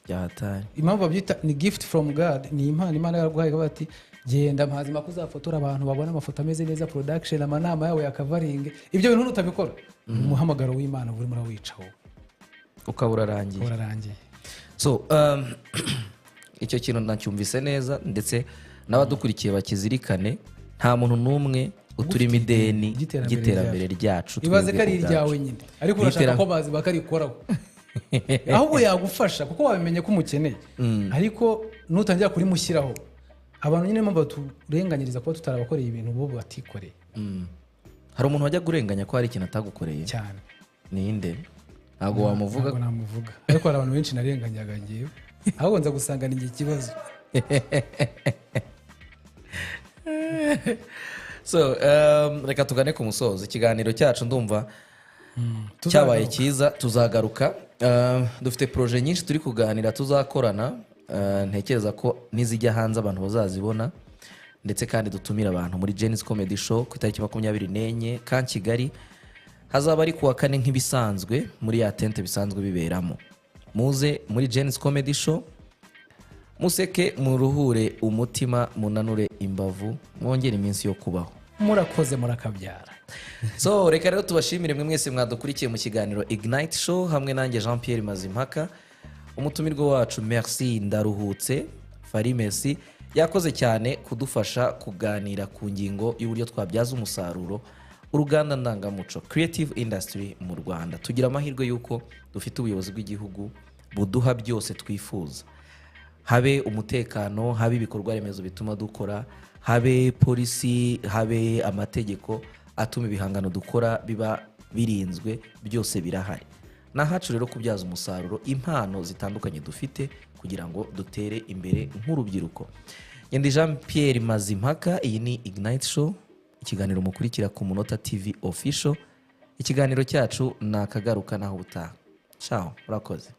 Speaker 1: Byatari.
Speaker 2: Impamvu babyita ni gift from God, ni impano Imana yaraguhaye, ikavuga ati: "Genda mpazima ko uzafotora abantu, babona amafoto ameze neza, production, amanama yawe yakavaringe." Ibyo bintu nutabikora, umuhamagaro w'Imana urimo urawica wowe.
Speaker 1: Ukaba urarangiye.
Speaker 2: Urarangiye.
Speaker 1: So icyo kintu nacyumvise neza, ndetse n'abadukurikiye bakizirikane: nta muntu n'umwe uturimo ideni
Speaker 2: ry'iterambere.
Speaker 1: Ry'iterambere ryacu
Speaker 2: Ibaze ko
Speaker 1: twebwe
Speaker 2: ari
Speaker 1: ubwacu.
Speaker 2: iryawe nyine, ariko urashaka ko bazi bakarikoraho. Ahubwo yagufasha kuko wabimenye ko umukeneye, ariko nutangira kurimushyiraho. Abantu nyine mpamvu baturenganyiriza kuba tutarabakoreye ibintu bo batikoreye.
Speaker 1: Hari umuntu wajya kurenganya ko hari ikintu atagukoreye?
Speaker 2: Cyane.
Speaker 1: Ninde? Ntabwo wamuvuga?
Speaker 2: Ntabwo namuvuga, ariko hari abantu benshi narenganyaga ngewe, ahubwo nza gusanga ni njye ikibazo.
Speaker 1: So reka tugane ku musozo. Ikiganiro cyacu ndumva cyabaye cyiza, tuzagaruka. Dufite projet nyinshi turi kuganira tuzakorana. Ntekereza ko nizijya hanze abantu bazazibona, ndetse kandi dutumira abantu muri Gen-Z Comedy Show ku itariki 24 ka Kigali. Hazaba ari kuwa kane nk'ibisanzwe, muri ya tente bisanzwe biberamo. Muze muri Gen-Z Comedy Show, museke, muruhure umutima, munanure imbavu, mwongere iminsi yo kubaho.
Speaker 2: Murakoze, murakabyara.
Speaker 1: So reka rero tubashimire mwe mwese mwadukurikiye mu kiganiro Ignite Show hamwe nanjye Jean Pierre Mazimpaka. Umutumirwa wacu Merci Ndaruhutse Fally Merci yakoze cyane kudufasha kuganira ku ngingo y'uburyo twabyaza umusaruro uruganda ndangamuco, creative industry mu Rwanda. Tugira amahirwe y'uko dufite ubuyobozi bw'igihugu buduha byose twifuza, habe umutekano, habe ibikorwa remezo bituma dukora, habe polisi, habe amategeko atuma ibihangano dukora biba birinzwe. Byose birahari. Ni ahacu rero kubyaza umusaruro impano zitandukanye dufite kugira ngo dutere imbere nk'urubyiruko. Ndi Jean Pierre Mazimpaka, iyi ni Ignite Show, ikiganiro mukurikira ku Munota TV Official. Ikiganiro cyacu ni akagaruka, naho ubutaha. Ciao, murakoze.